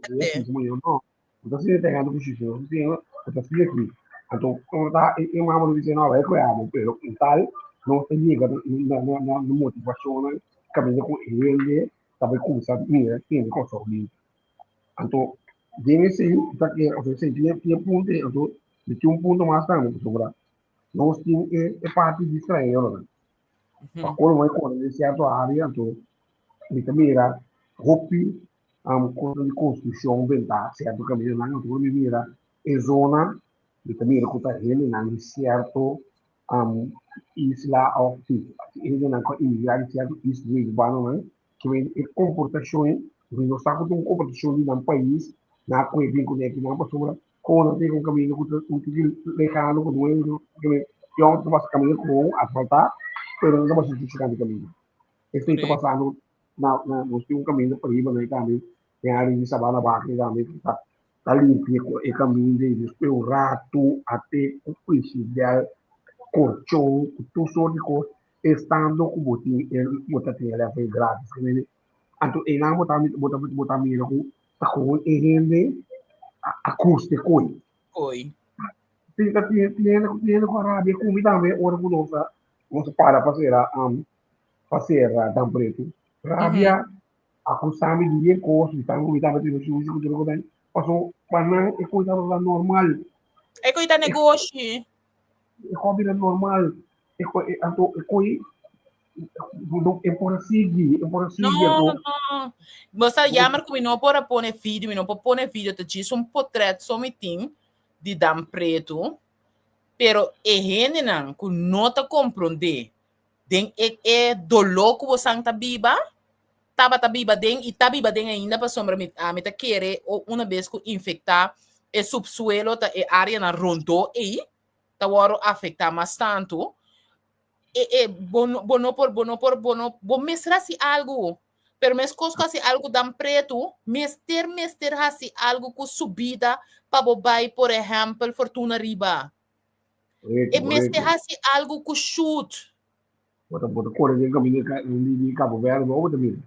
Exactamente. Su mayor no bo ta siña tengando ku shushu no siña bo ta siña aki anto como ta e e mama lo bisa no bai ku abo pero en tal no ta yega na na na na motivashonnan kaminda ku e hende ta bai kumsa mira tende Kòrsou limpi anto den esei ta ke osea esei tin tin e punto ei anto mi tin un punto mas tambe pasobra nos tin e e parti di stranheronan pa kolo bai kore den sierto área anto mi ta mira hopi kos di konstrukshon bentá sierto kamindanan anto ora mi mira e zona mi ta mira ku ta hendenan di sierto isla òf si hendenan ku a imigrá di sierto isla urbanonan ke men e komportashon mi no sa ku ta un komportashon di nan pais nan a kohe bin kuné akinan pasobra kon nan ta yega un kaminda ku ta un tiki lehano ku no ta pasa kaminda ku asfaltá pero nan ta pasa sushi kantu kaminda esei ta pasando na na nos tin un kaminda pariba na e tambe den área di Sabana Baja tambe ku ta ta limpia ku e kaminda i despues un ratu a te ku frisidèl, korchon ku tur sort di kos estando ku bo tin e bo ta tin e lèfel gratis anto einan bo ta bo ta bo ta mira ku ta kon e hende a a kuste koi. Koi. Tin ta tin tin hende tin hende ku a rabia ku mi tambe ora ku nos a nos a para pa sera pa sera Dan Pretu. Rabia akusá mi di bien kos, mi tangu mi tabata tin sushi ku tur e kos paso pa nan e kos tabata normal. E kos ta negoshi. E kos bira normal. E kos anto e kos e por a sigui, e por a sigui. No, no. Bo sa jammer ku mi no por a pone video, mi no por pone video, ta djis un potret so mi tin di Dan Pretu. Pero e hendenan ku no ta komprondé den e e doló ku bosan ta biba, tabata biba den i ta biba den ainda pasobra mi ami ta kere una bes ku infektá e supsuelo ta e áreanan rondó ei ta wòrdu afektá mas tantu. E e bo no bo no por bo no por bo no bo mester hasi algu pero meskos ku hasi algu dan pretu mester mester hasi algu ku subida pa bo bai por ehèmpel Fortuna riba. E mester hasi algu ku shoot. Bo ta bo ta kore den kaminda ka di di Cabo Verde bo bo ta mira.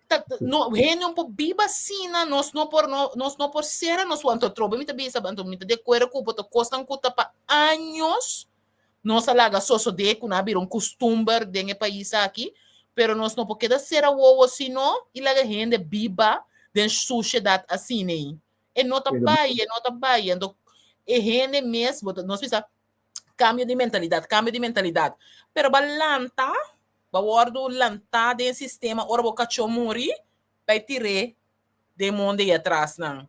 Ta no hende no por biba asina nos no por no nos no por sera nos anto atrobe mi ta bisa anto mi ta di akuerdo ku bo ta kosnan ku ta pa años nos a laga sosode ku nan a bira un kustumber den e pais aki pero nos no por keda sera wowo sino i laga hende biba den sushedat asina ei. E no ta bai, e no ta bai. Anto e hende mes, bo ta, nos bisa cambio di mentalidad, cambio di mentalidad. Pero ba lanta, ba wordo lantá den e sistema ora bo cachó muri, bai tir'é den monde ei atras nan.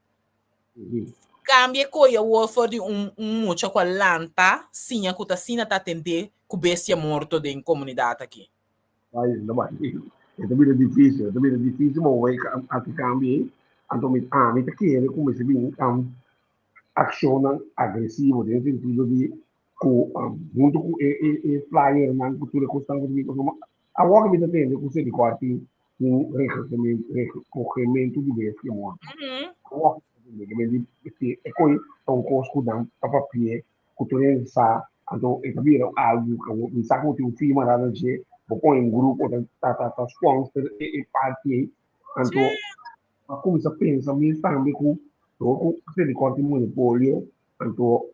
Cambia e koe awor for di un, un mucha cu a lanta, siña cu ta asina ta atendé cu bestia morto den comunidad aki. Bai, no bai. E ta bira difícil, e ta bira difícil pa wak hasi cambio ei. Anto mi, ami ta kere ku mester bin akshonnan agresivo den sentido di ku huntu ku e e e flyernan ku tur e kosnan ku ta bin pasobra awor mi ta tende ku Selikor tin un rekohementu di bestia morto. Awor mi ta tende ke e koi ta un kos ku nan ta papia ku tur hende sa, anto e ta bira algu ku bo mi sa ku bo tin un firma na dje, bo pone un grupo ta ta ta ta sponsor e e parti ei, anto a kuminsá pensa mes tambe ku dor ku Selikor tin monopolio, anto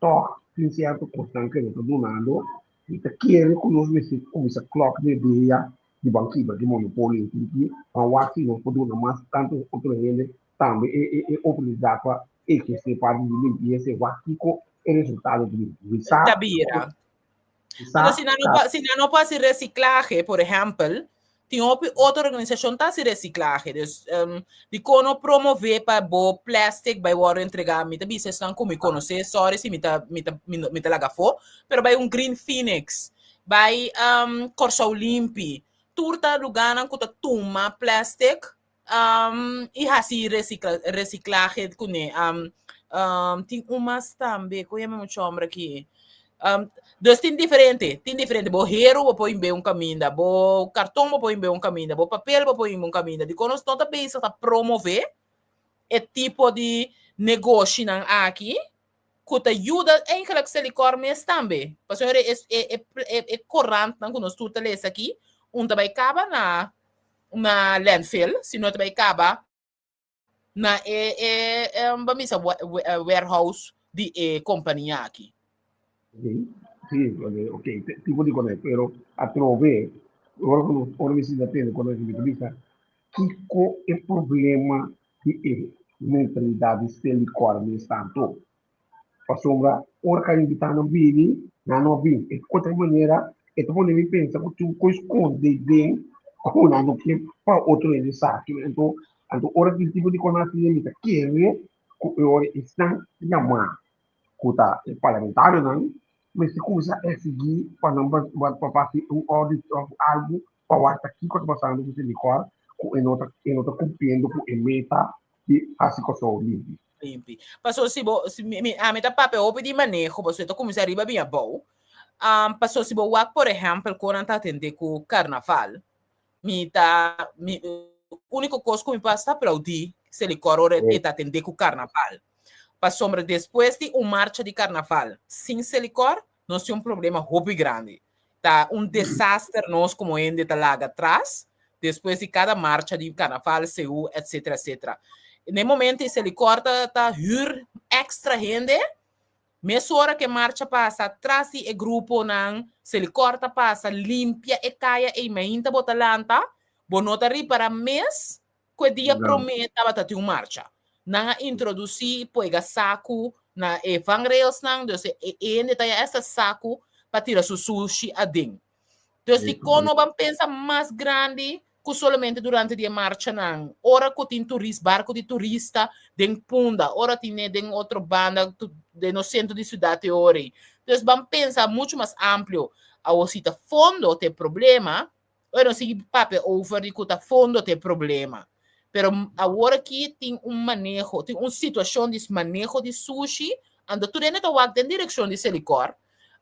tòg tin sierto kosnan ku e no ta dunando, mi ta kere ku nos mester kuminsá klòk den e dia di ban kibra ki monopolio ei, ban wak si nos por duna mas tantu otro hende tambe e e e oportunidat pa ehersé parti di limpiesa i wak kiko e resultado ta bira. Mi sa Ta bira. mi sa Pero si nan no ta por, si nan no por hasi resiklahe, por ehèmpel, Tin hopi otro organisashon ta hasi resiklahe. Dus dikon no promové pa bo plastic bai wòrdu entregá? Mi ta bisa esnan ku mi konosé, sorry si mi ta mi ta mi ta laga afó, pero bai un Green Phoenix, bai Kòrsou Limpi, tur ta lugánan ku ta tuma plastic i hasi resiklahe kuné. Tin un mas tambe, ku yama e mucha homber aki? Dus tin diferente, tin diferente. Bo heru bo por himbe un kaminda, bo karton bo por himbe un kaminda, bo papel bo por himbe un kaminda. Dikon nos no ta bezig ta promové e tipo di negoshinan aki ku ta yuda eigenlijk Selikor mes tambe. Pasobra e e e e korantnan ku nos tur ta lesa aki, un ta bai kaba na na landfill, si no ta bai kaba na e e ban bisa warehouse di e kompania aki. Sí, sí, ok, tipo di koné, pero atrobe, ora ku nos, ora mi sinta tende koné, mi ta bisa, kiko e problema di e mentalidat di Selikor mes tantu? Pasobra ora ku a invitá nan bini, nan no a bini. E otro manera, e ta pone mi pensa ku tin un kos skonde den ku nan no ke pa otro hende sa. Anto, anto ora tin tipo di kos asina mi ta kere ku e ora esnan yamá ku ta e parlamentarionan mester kuminsá eksigí pa nan pa hasi un audit òf algu pa wak ta kiko ta pasando ku Selikor ku e no ta e no ta kumpliendo ku e meta di hasi Kòrsou limpi. Limpi. Paso si bo, si mi, mi, ami ta papia hopi di maneho, paso e ta kuminsá riba bin abou. Um, paso si bo wak por ehèmpel kon nan ta atendé ku karnaval, mi ta, mi, úniko kos ku mi por hasi ta aplaudí Selikor ora e ta atendé ku karnaval. Pasobra despues di un marcha di karnaval sin Selikor, nos tin un problema hopi grandi. Ta un desaster nos komo hende ta laga tras despues di kada marcha di karnaval, seú, etcetera, etcetera. Na e momento ei Selikor ta ta hür èkstra hende, mesora ku e marcha pasa tras di e gruponan, Selikor ta pasa limpia e kaya ei mainta bo ta lanta, bo no ta ripará mes ku e dia promé tabata tin un marcha. Nan a introdusí poega saku na e vangrailsnan, dus e hende ta ya esta saku pa tira su sushi aden. Dus dikon no ban pensa mas grandi ku solamente durante di e marchanan? Ora ku tin turis, barku di turista den Punda, ora tin den otro banda den nos sentro di siudat e ora ei. Dus ban pensa muchu mas amplio. Awor si ta fondo ta e problema, Ora nos sigui papia over di ku ta fondo ta e problema. Pero awor aki tin un maneho, tin un situashon di maneho di sushi, anto tur hende ta wak den direkshon di Selikor.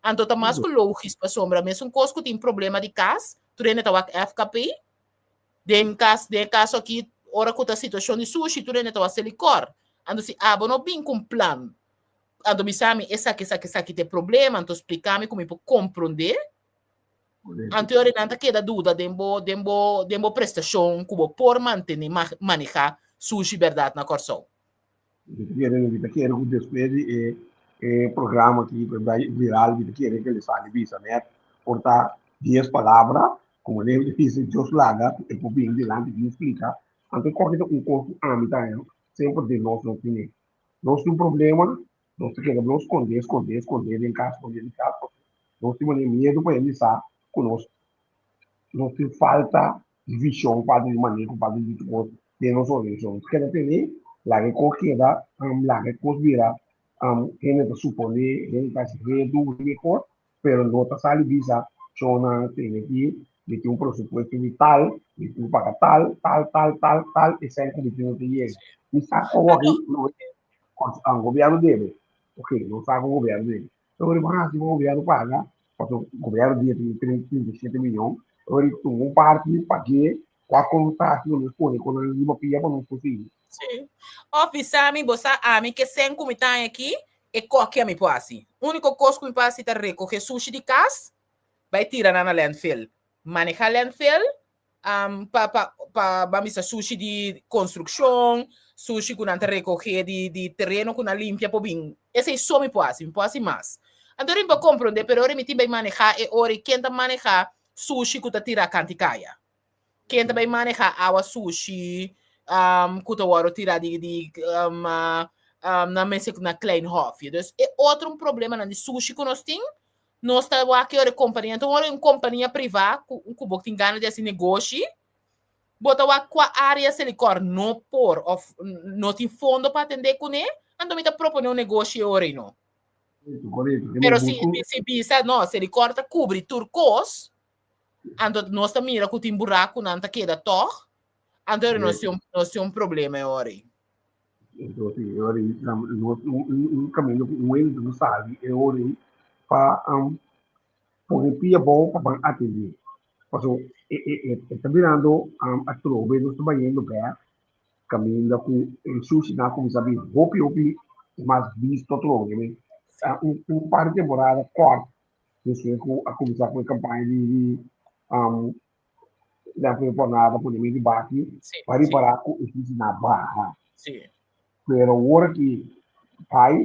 Anto ta mas ku logis pasobra mesun kos ku tin problema di kas, tur hende ta wak FKP. Den kas, den e kaso aki ora ku ta situashon di sushi tur hende ta wak Selikor. Anto si abo no bin ku un plan, anto bisa mi esaki, esaki, esaki ta e problema, anto splika mi ku mi por komprondé. Anto yori nan ta keda duda den bo den bo den bo prestashon ku bo por mantene maneha sushi bèrdat na Kòrsou. Mi ta kere mi ta kere ku despues di e e programa aki ku bai viral mi ta kere ku el sali bisa nèt por ta dies palabra ku manera mi ta bisa Dios laga ku e por bini dilanti bin splika anto e kòke ta un kos ku ami ta haña semper den nos no tene nos tin problema Nos ta keda nos skondé, skondé, skondé den kas, skondé den kas, pasobra nos tin manera miedu pa hende sa ku nos nos tin falta di vishon, falta di maneho, falta di tur kos den nos organisashon. Nos keda tene, laga e kos keda, laga e kos bira, hende ta suponé, hende ta hasi redu, hende kos, pero no ta sali bisa shownan tene ki mi tin un presupuesto di tal, mi tin ku paga tal, tal, tal, tal, tal, esei ku mi tin no ta yega. Mi sa ku awor aki gobierno debe, ok, no sa ku gobierno debe, pero riba hasi ku gobierno paga, pasobra gobierno dia tin 37 miyon, ora di tuma un parti pag'é, wak kon ta hasi ku nos pone ku nan riba pia pa nos por sigui. Sí. Òf bisa mi, bo sa ami ke sèn ku mi ta haña aki, E koki a mi por hasi. Úniko kos ku mi por hasi ta rekohé sushi di kas, bai tira nan na landfill. Manehá landfill pa pa pa ban bisa sushi di konstrukshon, sushi ku nan ta rekohé di di tereno ku nan limpia por bin. Esei so mi por hasi, mi por hasi mas. Anto mi por komprondé, pero ora mi tin bai manehá e ora i ken ta manehá sushi ku ta tirá kanti kaya? Ken ta bai maneha awa sushi um, ku ta wòrdu tirá di, di um, um, na mester na Klein Hofje. Dus e otro un problemanan di sushi ku nos tin, Nos ta wak ki ora e kompania, anto ora un kompania privá ku ku bo tin gana di hasi negoshi, bo ta wak kua área Selikor no por òf no tin fondo pa atendé kuné, anto mi ta proponé un negoshi e ora ei no. Korekto, korekto. Pero si si bisa no, Selikor ta kubri tur kos, anto nos ta mira ku tin burakunan ta keda tòg, anto nos tin nos tin un problema e ora ei. Entonces, e ora ei, nos un kaminda ku un hende no sabi e ora ei pa pone pia abou pa ban atendé. Pasobra e e ta birando atrobe nos ta bayendo bèk kaminda ku e sushinan a kuminsá bin hopi hopi mas bisto atrobe. Un par di temporada kòrt despues ku a kuminsá ku e kampaña di Lèfè por nada pone medio baki pa ripará ku e sushi na baha. Pero awor aki bai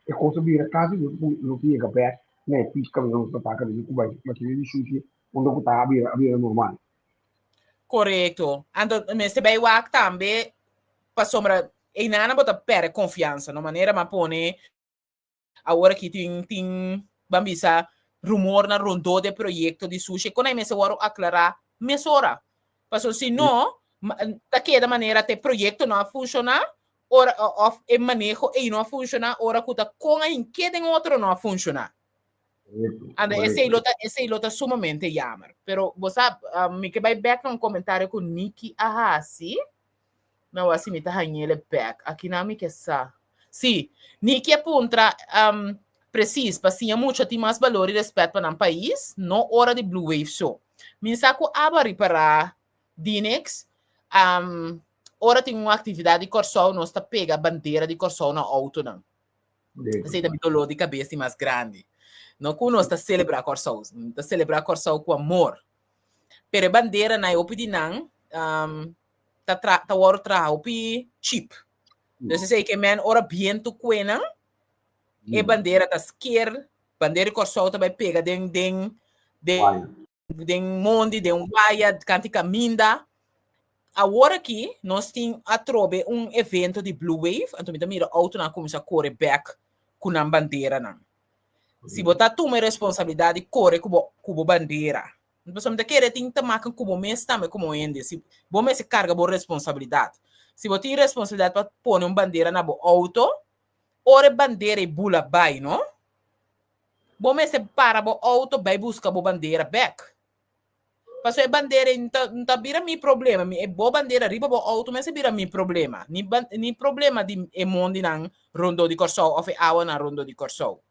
e kos a bira kasi nos nos ta yega bèk na e pik kaminda nos ta taka di ku bai mashina di sushi unda ku ta a bira a bira normal. Korekto. Anto mester bai wak tambe pasobra einan bo ta pèrdè konfiansa no manera mi a pone Awor aki tin tin ban bisa rumornan rondó di e proyekto di sushi kon ei mester wòrdu aklará mesora. Pasobra si no, ta keda manera te proyekto no a funshoná ora òf e maneho ei no a funshoná ora ku ta kon a hink'é den otro no a funshoná. Anda esei lo ta esei lo ta sumamente yamer. Pero bo sa mi ke bai bèk na un komentario ku Niki a hasi. Nou a si mi ta hañ'ele bek. Akinan mi ke sa. Sí, Niki a puntra, um, precies, pa siña mucha tin mas balor i respet pa nan pais, no ora di Blue Wave so. Mi sa ku abo a ripará, Dinix, um, ora tin un aktividat di Kòrsou nos ta pega bandera di Kòrsou na outonan. Esei ta mi dolor di kabes di mas grandi. No ku nos ta selebrá Kòrsou, ta selebrá Kòrsou ku amor. Pero e banderanan e hopi di nan, um, ta tra ta wòrdu traha hopi cheap. Dus esei ke men ora bientu kue nan, e bandera ta sker, bandera di Kòrsou ta bai pega den den den den mondi, den waya, kanti kaminda. Awor aki nos tin atrobe un evento di Blue Wave, anto mi ta mira outonan a kuminsá kore bèk ku nan banderanan. Si bo ta tuma e responsabilidat di kore ku bo ku bo bandera, Pasobra mi ta kere tin ta maka ku bo mes tambe komo hende. Si bo mester karga bo responsabilidat. Si bo tin responsabilidat pa pone un bandera na bo outo, ora e bandera ei bula bai no, bo mester para bo outo bai buska bo bandera bèk. Pasobra e bandera ei no ta no ta bira mi problema, mi e bo bandera riba bo outo mester bira mi problema, ni ni problema di e mondinan rondó di Kòrsou òf e awanan rondó di Kòrsou.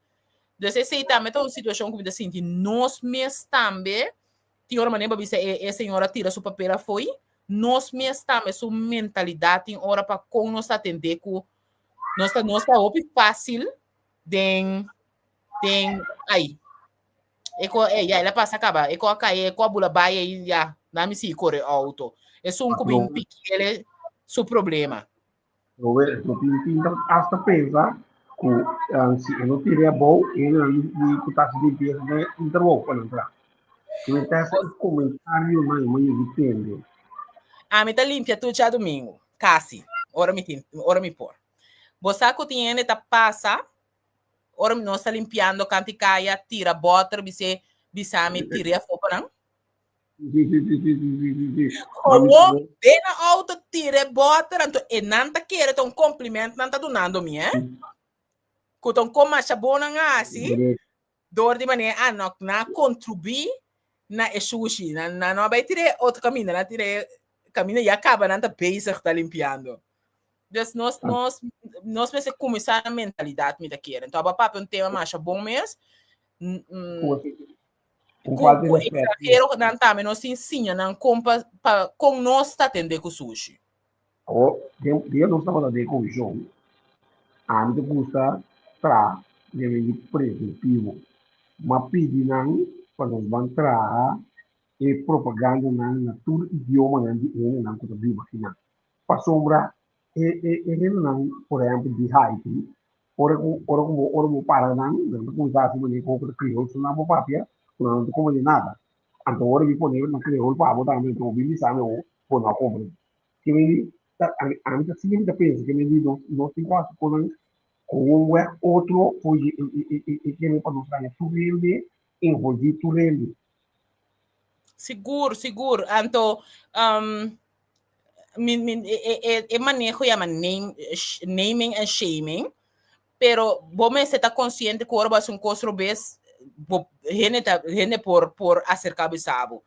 Dus esei tambe ta un situashon ku mi ta sinti nos mes tambe tin ora manera bo bisa e e señora tira su papel afoi, nos mes tambe su mentalidat tin ora pa kon nos ta atendé ku nos ta nos ta hopi fásil den den ai e ko e ya el a pasa kaba e ko a kai e ko a bula bai ei ya nan mi sigui kore outo esun ku bin piki ele su problema. Rowe no tin tin ta hasta pensa ku si e no tira abou e hendenan di di ku ta hasi limpiesa den un trabou pa nan traha. Ku e ta hasi e comentarionan e manera di tende. Ami ta limpia tur djadumingu, kasi, ora mi tin, ora mi por. Bo sa ku tin hende ta pasa ora nos ta limpiando kanti kaya, tira bòter, bis'é, bisa mi tir'é afó pa nan. Gewoon den a auto tira e boter anto e nan ta kere ta un compliment nan ta dunando mi eh. Ku ta un kon masha bon nan a hasi door di manera a no nan a contribui na e sushi. Nan nan no a bai tira e otro kaminda nan a tira e kaminda ya kaba nan ta bezig ta limpiando. Dus nos nos nos mester kuminsá na mentalidat mi ta kere. Anto abo a papia un tema masha bon mes. Ku Ku falta di ku respet. extranheronan tambe nos tin siña nan kon pa pa kon nos ta atendé ku sushi. Awor, den dia nos tabata den komishon, ami ta gusta traha den di preventivo. M'a pidi nan pa nos ban traha e propagandanan na tur idiomanan di e hendenan ku ta biba akinan. Pasobra e e e hendenan, por ehèmpel di Haiti, Ora ku ora ku bo ora bo para nan, nan ta kuminsá hasi manera ku bo ta kriol so nan bo papia, ku nan no ta komprendé nada. Anto ora mi pone na kriol pa bo tambe, anto bo bin bisa mi o bo no a komprendé. Ke men di ta ami ami ta siña mi ta pensa ke men di nos nos tin ku hasi ku nan ku un wèg otro for e e e e kere pa nos haña tur hende. envolví tur hende. Sigur, sigur. Anto, um, mi, mi, e, e, e maneho yama name, naming and shaming, pero bo mester ta konsiente ku ora bo hasi un kos robes, bo hende ta hende por por aserká bisa bo.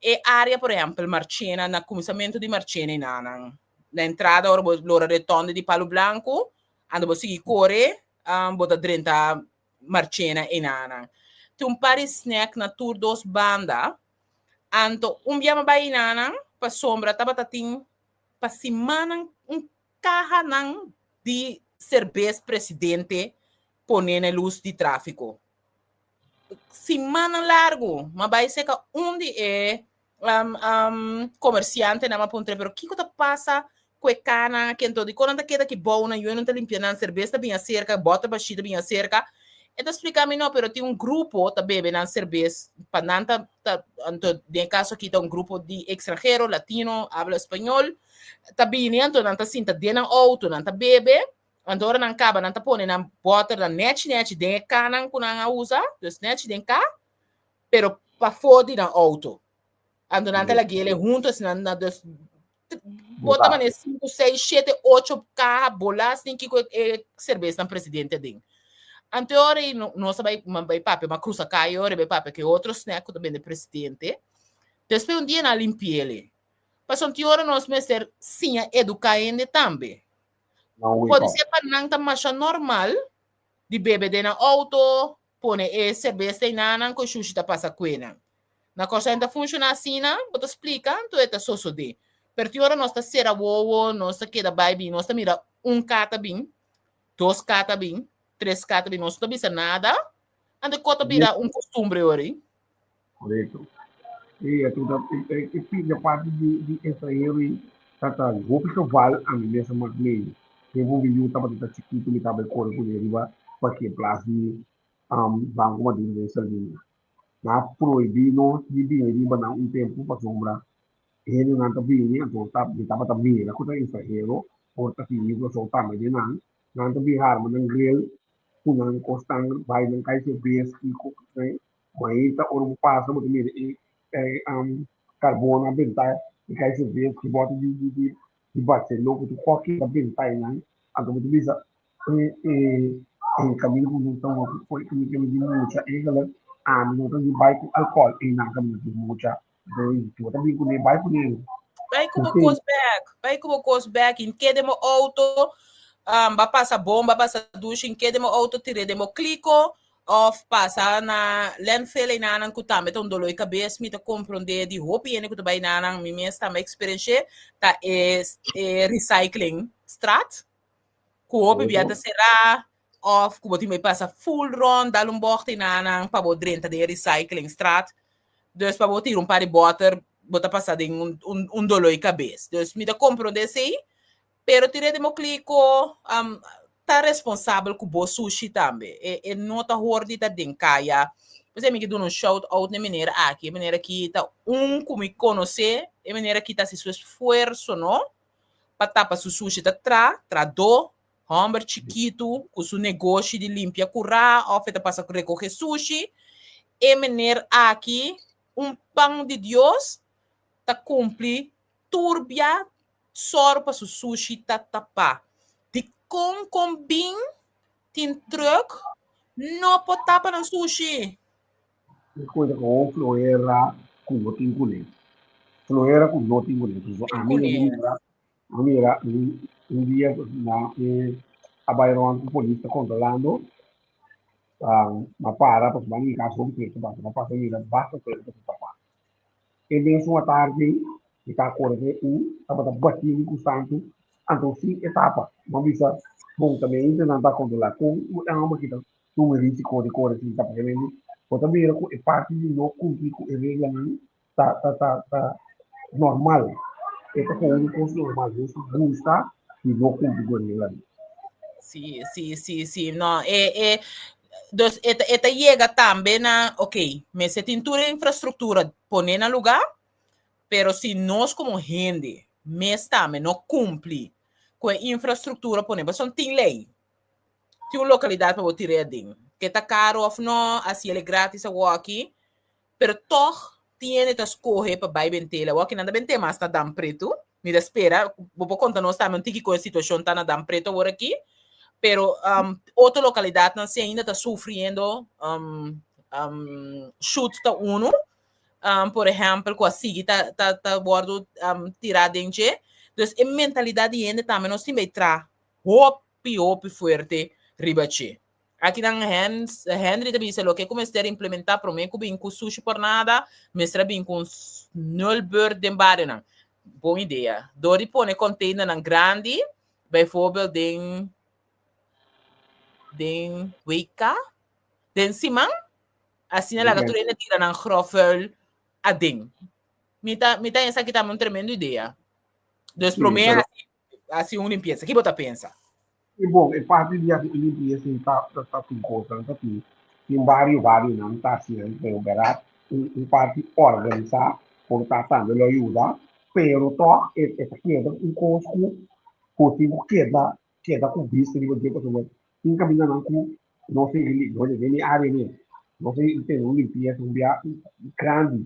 E área, por ehèmpel, Marchena, na kuminsamentu di Marchena i nanan, na entrada ora bo lora retonde di Palu Blanku, anto bo sigui kore, um, bo ta drenta Marchena i nanan. Tin un par di snack na tur dos banda, anto un bia mi bai nanan pasobra tabata tin pa simannan un Kahanan di serbes presidente pone na e lus di tráfiko. Simannan largu m'a bai seka un di e komersiantenan m'a puntra pero kiko ta pasa ku e kahanan aki anto dikon nan ta keda aki bou nan yu nan ta limpia nan serbes ta bin aserka bòter bashí ta bin aserka e ta splika mi no pero tin un grupo ta bebe nan serbes pa nan ta ta anto den e kaso aki ta un grupo di ekstranhero latino habla spañol ta bini anto nan ta sinta den nan outo nan ta bebe anto ora nan kaba nan ta pone nan bòternan nèchi nèchi den e kanan ku nan a usa dus nèchi den ka pero pafó di nan outo anto nan ta lag'é huntu asina nan dus bo ta mane sinku seis shete ocho kaha bolá sin kiko e serbesnan presidente aden anto e ora ei nos a bai bai papia m'a krusa kaya ora bai papia ku e otro snack ku ta bende presidente despues un dia nan a limpi'el Pasobra tin ora nos mester siña eduká hende tambe. Pode ser pa nan ta masha normal di bebe den nan outo, pone e serbes den nan ku e shushi ta pasa kue nan. Na Kòrsou e no ta funshoná asina, bo ta splika, anto e ta sosodé. Pero tin ora nos ta sera wowo, nos ta keda bai bin, nos ta mira un ka ta bin, dos ka ta bin, tres ka ta bin, nos no ta bisa nada, anto e kos ta bira un kostumbre ora ei. Korekto. E ta e pida parti di di extranhero i ta ta hopi geval ami mes a mak mee. Tempu mi yu tabata ta chikitu mi tabata kore kuné riba parkeerplaats di Banco Maduro den Salinas. Nan a prohibí nos di bini riba nan un tempu pasobra hendenan ta bini anto ta mi tabata mira ku ta extranhero por ta tin migracion tambe den nan. Nan ta bin harma nan grill ku nan kosnan bai nan kai serbes kiko. Mainta ora bo pasa bo ta mira e karbon a benta e kai serves ki bòt di di di di Barceló ku tur kòki ta benta einan anto bo ta bisa e e e kaminda ku nos ta wòrdu for e kaminda di mucha eigenlijk ami no ta di bai ku alkòl einan kaminda di mucha bo ta bin kuné bai kuné. Bai ku bo kos bèk bai ku bo kos bèk i keda den bo outo ba pasa bon ba pasa dushi keda den bo outo tira den bo kliko Of pasa na landfill einanan ku tambe ta un dolor di kabes, mi ta komprondé di hopi hende ku ta bai einanan, mi mes tambe a eksperensh'é, ta e e recycling straat ku hopi bia ta será òf ku bo tin bai pasa full rònt dal un bògt einanan pa bo drenta den e recycling straat. Dus pa bo tira un par di bòter bo ta pasa den un un dolor di kabes. Dus mi ta komprondé esei, Pero tin rede mo kliko ta responsabel ku bo sushi tambe. E e no ta hor di ta den kaya. P'esei mi ke duna un shout out na e meneer aki. E meneer aki ta un ku mi konosé. E meneer aki ta hasi su esfuerso no pa tapa su sushi. Ta tra, tradó, hòmber chikitu ku su negoshi di limpia kurá òf e ta pasa rekohe sushi. E meneer aki un pan di Dios ta kumpli tur bia Sòru pa su sushi ta tapá. Dikon kon bin tin trùk no por tapa nan sushi? Mi kuenta ku un flohera ku no tin kuné. Flohera ku no tin kuné. So ami no mira, mi mira un dia na e a bai rònt ku polis ta kontrolando, m'a para pasobra mi kas hopi trùk ta pasa, m'a pasa mira basta trùk ta tapá. E mesun atardi mi ta acorda cu un tabata bati mi cu santu, anto sin e tapa. Mi a bisa, Bon, ta mi nan ta controla con e homber aki ta tuma e risico di core sin tapa. Bo ta mira cu e parti di no cumpli cu e reglanan ta ta ta ta normal. E ta como un cos normal. Nos ta gusta di no cumpli cu e reglanan. Sí, sí, sí, sí. No, e, e, dus e ta, e ta yega tambe na, ok, mester tin tur e infrastruktura pone na lugá, pero si nos komo hende mes tambe no kumpli ku e infrastruktura pone, pasobra tin lei, tin un lokalidat pa bo tira e aden. Ke ta karo òf no, hasi el gratis awoki, pero tòg tin hende ta skohe pa bai bent'el. Awoki nan ta bent'é mas na Dam Pretu. Mi ta spera bo por konta nos tambe un tiki kon e situashon ta na Dam Pretu awor aki. Pero otro lokalidatnan si ainda ta sufriendo shut ta unu, por ehèmpel, ku a sigui ta ta ta wòrdu tirá den dje. Dus e mentalidat di hende tambe nos tin bai traha hopi hopi fuerte riba dje. Akinan Hens Henry ta bisa loke ku mester implementá promé ku bin ku sushi por nada, mester a bin ku un nulbeurt den barionan. Bon idea. Dor di pone containernan grandi, bijvoorbeeld den den WK, den siman, asina laga tur hende tira nan grofvuil aden. Mi ta mi ta esaki tambe un tremendo idea. Dus promé hasi hasi un limpiesa. Ki bo ta pensa? E bon, e parti di hasi limpiesa ei ta ta tin kosnan ta tin tin bario barionan ta hasi nan pero bèrdat un un parti organisá por ta tambe lo yuda pero tòg e e ta keda un kos ku ku tin ku keda keda ku bista riba dje pasobra tin kamindanan ku no sigui li no den e área mes no sigui tene un limpiesa un bia grandi.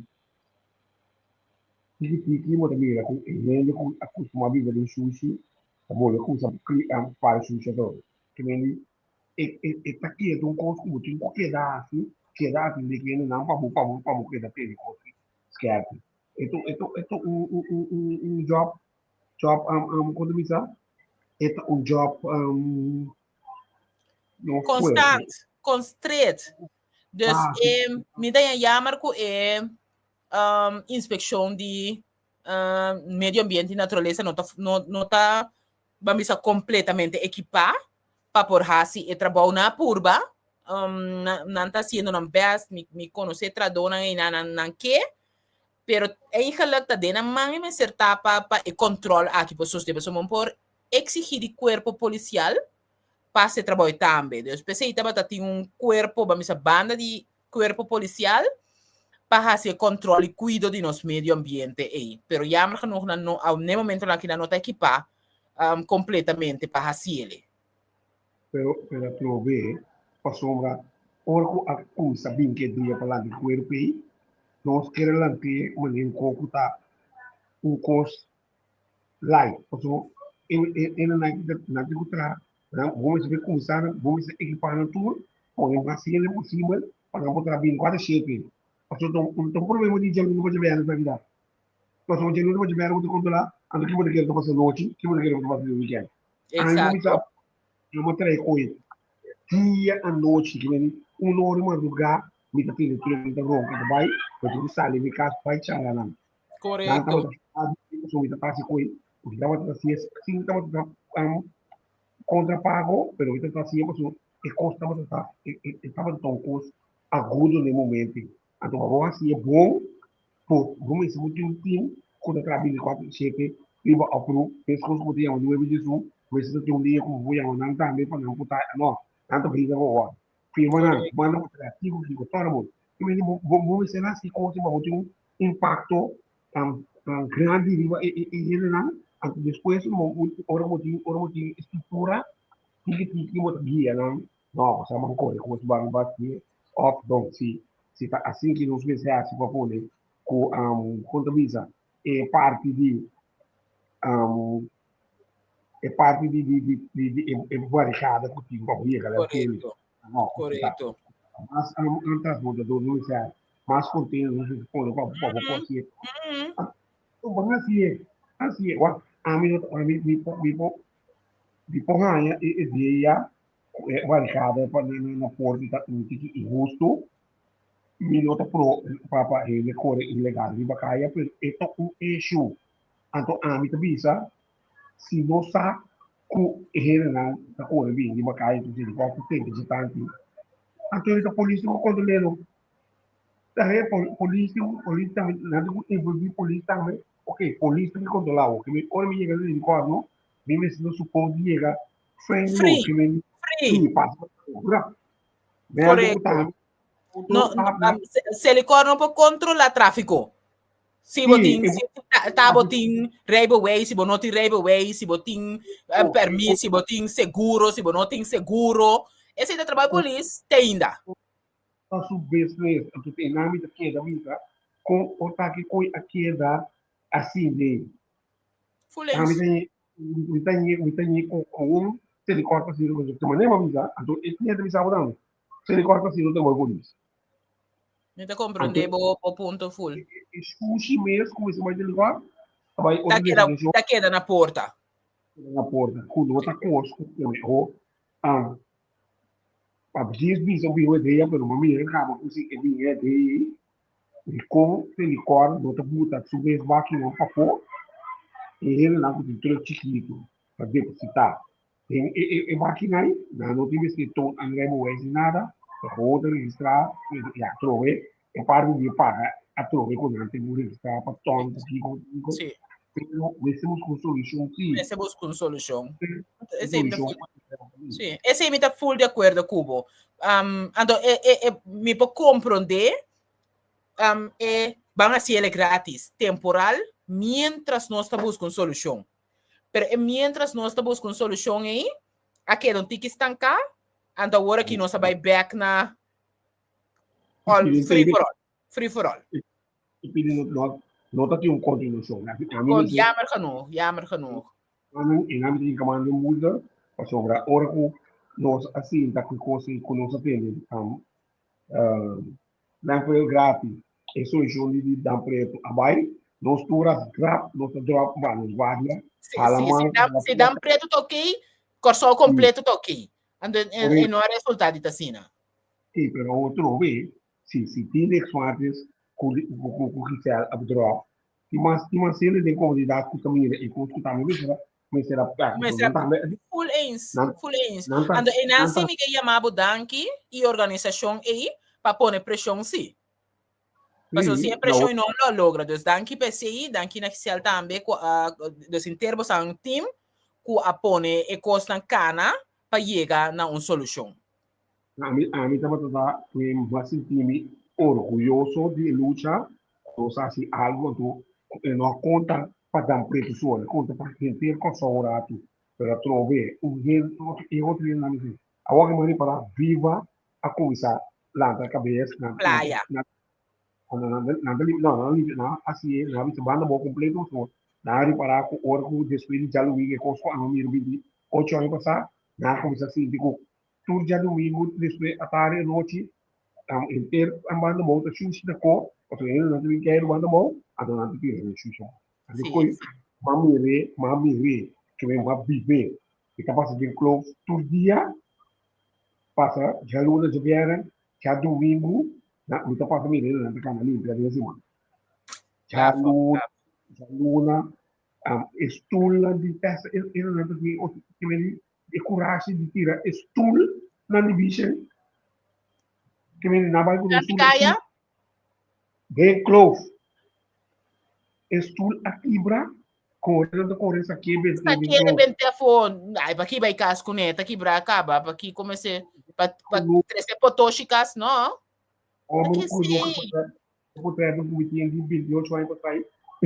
Tiki tiki bo ta mira ku e hende ku a kustumá biba den shushi ta bolbe kusa para shushi atrobe. Ke mende e e ta keda un kos ku bo tin ku keda hasi, keda atendé ku hendenan pa bo pa bo pa bo keda tene kos skèrpi. E ta e ta e ta un un un un un job job kon ta bisa e ta un job no fuerte. Konstant, konstret. Dus Ah, sí. e, mi ta jammer ku e um, inspekshon di um, medio ambiente i naturalesa no ta, no, no ta, ban bisa, kompletamente ekipá pa por hasi e trabou na purba. Um, nan, nan ta hasiendo nan best, mi, mi konosé trahadónan einan, nan, nan ke, pero eigenlijk ta den nan man e mester ta pa, pa e kòntròl aki por sosodé, pasobra bo por eksigí di kuerpo polisial pa hasi e trabou ei tambe. Dus p'esei tabata tin un kuerpo, ban bisa banda di kuerpo polisial pa hasi e kòntròl i kuido di nos medio ambiente ei. Pero jammer genoeg nan no, n'e momentonan aki nan no ta ekipá kompletamente pa hasi el'e. Pero pero atrobe pasobra ora ku a kuminsá bin ku e dia pa lanta e kuerpo ei, nos kere lant'é manera un kos ku ta un kos Light, pasobra e e e nan tin ku traha, nan bo mester bin kuminsá nan, bo mester ekipá nan tur, pone mas hende posibel pa nan por traha binticuatro shete. Pasobra ta un ta un problema di djaluna pa djabièrnè ta bira. Pasobra djaluna pa djabièrnè bo ta kontrolá, anto ki bo ta kere ta pasa nochi, ki bo ta kere ta pasa den wikènt. Ami bo bisa, yo bo traha e koe dia anochi, ki meni un ora di madrugá mi ta tende tren ta ronka ta bai, bo tin ku sali mi kas bai charla nan. Nan Korekto. tabata so mi ta fasi koe, mi tabata hasié sin tabata kontra pago, pero mi tabata hasié pasobra e kos tabata ta e tabata ta un kos agudo na e momento. Anto pa bo hasié bon, bo bo mester bo tin un tim ku ta traha bintikuater i shete riba oproep, meskos ku bo ta yama nuebe dies un, mester ta tin un dia ku bo por yama nan tambe pa nan por ta, no, nan ta bringa ku awor. Firma nan, manda bo traha kiko kiko, tòrda bo. Bo mester hasi kos pa bo tin un impacto tan tan grandi riba e e e hendenan, anto despues ora bo tin ora bo tin estructura tiki tiki bo ta guia nan, no sa ban kore kos ban bati of don si si ta asin ki nos mester hasi pa pone ku kon ta bisa e parti di e parti di di di di di e barricada ku tin pa bo yega la kende. Korekto, No, korekto. Mas un transbordador no mester mas container no se pone pa pa bo por hacié. Ban hacié, hacié. Wak, ami no ami mi por mi por mi por haña e e dia ku e barricada pa na na na porta ta un tiki inhusto. Mi no ta pro pa pa hende kore ilegal riba kaya, pero e ta un issue. Anto ami ta bisa si no sa ku e hendenan ta kore bin riba kaya ku sini kòf ku tende dje tantu, anto e ta polis tin ku kontrol'é no. Ta he polis tin ku polis tambe nan tin ku envolví polis tambe, ok polis tin ku kontrolá bo, ke mi ora mi yega sini kòf no mi mester ta supos di yega frei no Free, ke mi free. si pasa rap mèldu ku Korekto. tambe No, Selikor no por kontrolá tráfiko. Si bo tin, si ta bo tin rijbewijs, si bo no tin rijbewijs, si bo tin permis, si bo tin seguro, si bo no tin seguro. Esei ta trabou di polis te ainda. Ta su business. Anto te nan mi ta keda bisa kon por ta ki koi a keda asina. Full eens. Mi ta mi ta ñe ku un Selikor ta sirbi pasobra te manera mi a bisa anto e cliente bisa bo tambe Selikor ta sirbi trabou di polis. Mi ta comprende bo bo punto full. E shushi mes ku mester bai Selikor ta bai otro destinashon. Ta keda na porta. Keda na porta ku no ta kos ku pone ho pa djis bisa un bihu e dia pero mi a mira kaba ku si e bihu e dia Dikon Selikor no ta buta su mes bakinan pafó? E hendenan ku tin trùk chikitu ta depositá den e bakinan ei. Nan no tin mester toon an rijbewijs ni nada. Ta gewoon ta registrá i atrobe e parti di e paga atrobe ku nan tin ku registrá pa tòn pa kiko kiko. Pero mester buska un solushon sí. Mester buska un solushon. Esei mi ta full, sí, esei mi ta full di akuerdo ku bo. Anto e e e mi por komprondé e ban hasi el gratis, temporal, mientras nos ta buska un solushon. Pero e mientras nos ta buska un solushon ei, a keda un tiki stanká, anto awor aki nos a bai bèk na all, free for all, free for all. I pidi no, no, no ta tin un kontinuashon. Ami Kon, jammer genoeg, jammer genoeg. Ami i nan tin kamando un multa pasobra ora ku nos a sinta ku kos ku nos a tende landfill gratis e solushon di Dan Preto a bai nos tur a grab nos a drop ba nos guardia hala man si Dan Preto ta okay Kòrsou kompleto ta okay anto e no a resulta di ta asina. Si pero otro be Si si tin niks martes ku ku Giselle a drop tin mas tin mas hende den komunidat ku ta mira e kos ku tambe mester a mester a Mester a tambe full eens full eens anto einan si mi ke yama bo danki i organisashon ei pa pone preshon si pasobra si e preshon no lo logra dus danki pa esei danki na Giselle tambe ku a dus henter bo sa un team ku a pone e kosnan kana pa yega na un solushon. Ami ami tabata ta mi a sinti mi orguyoso di e lucha ku nos a hasi algu anto e no a konta pa Dan Pretu so, el a konta pa henter Kòrsou un ratu, pero atrobe un hende otro e otro hende nan mester awor ke mi a ripará Viva a kuminsá lanta kabes nan Playa. nan nan nan ta limpia no nan a limpia nan a hasi nan a bisa banda bo kompleto so nan a ripará ku ora ku despues di djalumingu e kos ku ami a mira 28 aña pasá nan a kuminsá sinti ku Tur djadumingu despues atardi anochi henter nan banda bou ta shushi na ko pasobra hende nan ta bin keiru banda bou anto nan ta tira nan shushi abou. Así koe m'a mir'é m'a mir'é ke mi m'a bib'é mi ta pasa den kloof tur dia pasa djaluna djabièrnè djadumingu mi ta pasa mir'é nan ta kana limpia den siman djaluna djaluna e stulnan di pèsa e nan ta tin E kurashi di tira e stul nan di bishen. Ke mende nan bai ku un stul. Kaya? Den kloof. E stul a kibra, kore nan ta kore saké bente den kloof. Saké bente afó. Ai, pa ki bai kas kuné? Ta kibra kaba. Pa ki komese pa pa trese potoshi kas, no? Homber ku no ku trèt ku mi tin di 28 aña pasá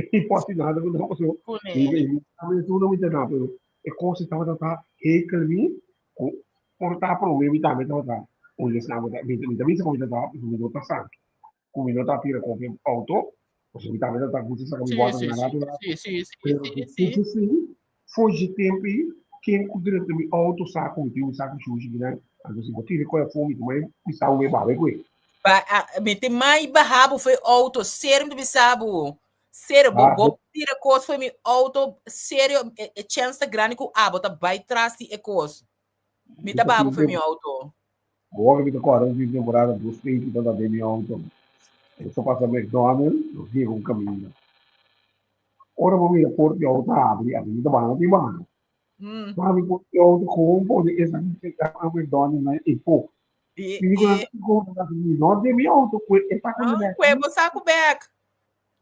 i pòsi nada ku nan pasó. Mi tambe su no mi ta na, pero e kos ei tabata ta hekel mi ku por ta promé mi tambe tabata un esnan ku ta mi ta bisa ku mi ta ta mi no ta santu ku mi no ta tira kopi outo pasobra mi tambe ta gusta saka mi bòter na ratu ratu pero si si for dje tempu ei ken ku drenta mi outo sa ku mi tin un saku shushi kinan anto si bo tira koe afó mi ta mai bisa bo mi babe koe. Ba a mi tin mai baha bo fo'i outo serio mi ta bisa bo serio bo bo tira kos fo'i mi outo serio e chèns ta grandi ku abo ta bai tras di e kos mi ta baha bo fo'i mi outo. Awor mi ta kòrda un fin temporada dos pechi tabata den mi outo nos a pasa McDonald nos yega un kaminda ora bo mira por di outo habri ami ta baha tin baha mami por di outo kon pone esaki a McDonald na e po mi di ku nan no den mi outo kue e saku di bek kue bo saku bek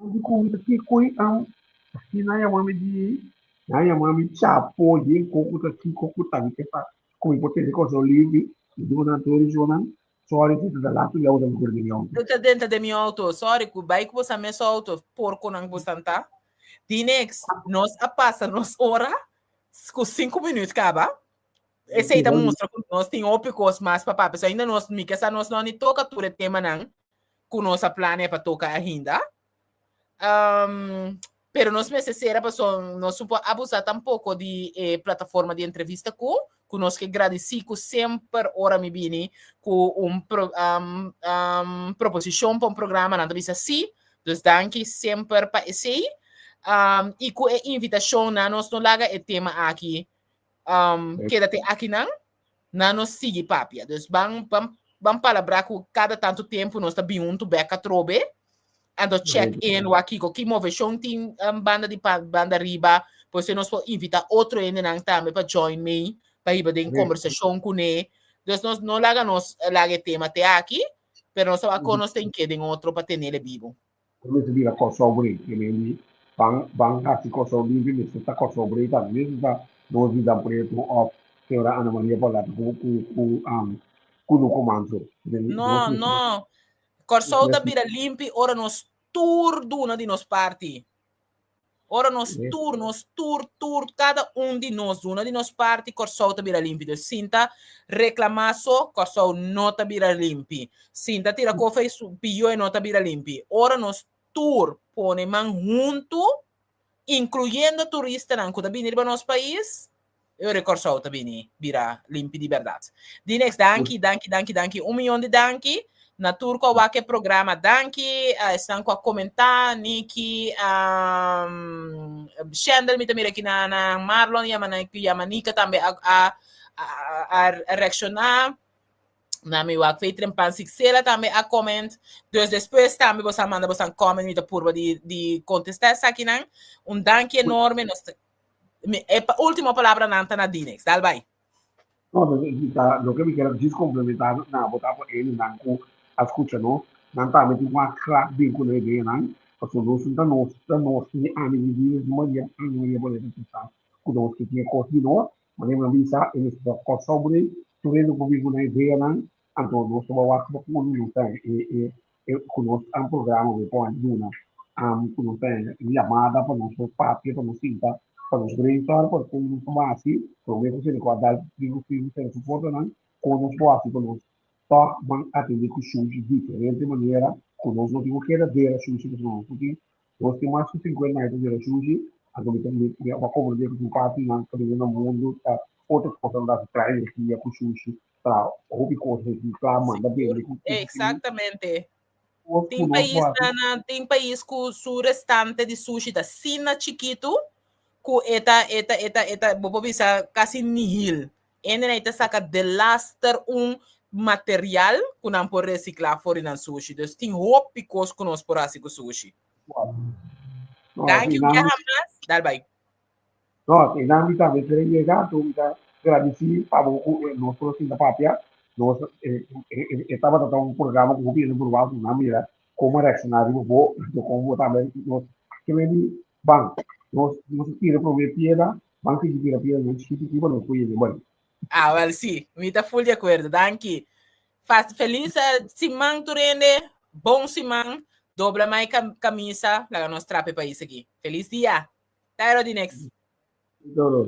mi di ku mi ta kiko am asina yama mi di nan yama mi chapo yen koko ta kiko ku ta mi ke sa ku mi por tene kòrsou limpi mi di ku nan tur nan Sorry si ta laat ya usa mi de mi auto. Ta dentro de mi auto. Sorry ku bai ku bosa mes auto porco nan bosan ta. Dinex, nos a pasa nos ora ku 5 minuut kaba. Esei ta mustra ku nos tin hopi kos mas pa papia. So ainda nos, mi ke sa nos no ni toka tur e temanan ku nos a plania pa toka ainda. Pero nos mester sera paso nos no por abusa tampoko di e plataforma di entrevista ku ku nos ke gradisí ku semper ora mi bini ku un pro, proposishon pa un programa nan ta bisa sí. Dus danki semper pa esei. I ku e invitashon nan nos no laga e tema aki keda te akinan, nan nos sigui papia. Dus ban ban ban palabrá ku kada tantu tempu nos ta bin huntu bèk atrobe, anto check in wak kiko ki moveshon tin banda di banda riba, pues nos por invitá otro hendenan tambe pa join mee, pa hiba den kombersashon kuné. Dus nos no laga nos laga e tema te aki, pero nos ta wak kon nos ta ink'é den otro pa tenele bibu. Bo mester bira Kòrsou brei. Ke men di ban ban hasi Kòrsou limpi mester ta Kòrsou brei tambe. Mester ta nos Vidan Pretu òf señora Ana Maria Pauletta ku ku ku ku no komanso. No, no. Kòrsou ta bira limpi ora nos tur duna di nos parti. Ora nos tur, nos tur, tur, kada un di nos duna di nos parti, Kòrsou ta bira limpi. Dus sinta reklamá so, Kòrsou no ta bira limpi. Sinta tira kofe piyo e no ta bira limpi. Ora nos tur pone man huntu, inkluyendo turistanan ku ta bini riba nos pais, e ora Kòrsou ta bini bira limpi di bèrdat. Dinex, danki, danki, danki, danki. Un miyon di danki na tur ku a wak e programa. Danki esnan ku a komentá, Niki, um, Shendel, mi ta mira aki na, na Marlon, Yamanika tambe a, a, a, a reakshoná. Na mi wak fei trempan Sixela tambe a comment. Dus despues tambe boso a manda boso comment, mi ta purba di, di kontestá esakinan. Un danki enorme. Nos Mi, e pa, último palabra nan ta na Dinex. Dal bai. No, ta, loke mi kier djis komplementá na bo ta pa hendenan ku a skucha nos, nan tambe tin ku a graag bin ku nan ideanan, pasobra nos no ta nos, ta nos tin e ami di Dios, no Maria, Ana Maria Boneta tin sa ku nos ke tin e kos di nos, manera mi a bisa, e mester ta Kòrsou brei, tur hende ku bin ku nan ideanan, anto nos ta wak pa ku nos ta e e e ku nos an programa ku por duna ku nos ta yamada pa nos por papia pa nos sinta pa nos brainstorm pa kon nos por hasi prome ku sende ku a dal riba firme sende su portanan kon nos por hasi pa nos tòg ban atende ku shushi diferente manera ku nos no tin ku keda dera shushi pasobra nos no tin nos tin mas ku sinkuenta aña ta dera shushi anto mi ta mi a komprende ku tin partinan kaminda na mundu ta otro kosnan ta hasi traha energia ku shushi Ta hopi kos reciclá, manda bende ku Exactamente. Tin pais na tin pais ku su restante di sushi ta asina chikitu ku e ta e ta e ta e ta bo por bisa kasi nihil. Hende ta saka delaster un material ku nan por reciclá for di nan sushi. Dus tin hopi kos ku nos por hasi ku sushi. Thank you biaha mas. Dal bai. No, e nan mi tambe quiere yega, anto mi ta gradici pa bo cu nos por a sinta papia. Nos e tabata ta un programa cu hopi hende proba cu nan mira como a reacciona riba bo, anto como bo tambe nos ke men di ban nos nos a tira prome piedra, ban sigui tira piedranan chikito aki pa nos por yega bai. Ah, wel si, mi ta full di acuerdo. Danki. Fas feliz siman tur hende. Bon siman. Dobla mai camisa, laga nos trape pais aki. Feliz dia. Tairo di next. Todo.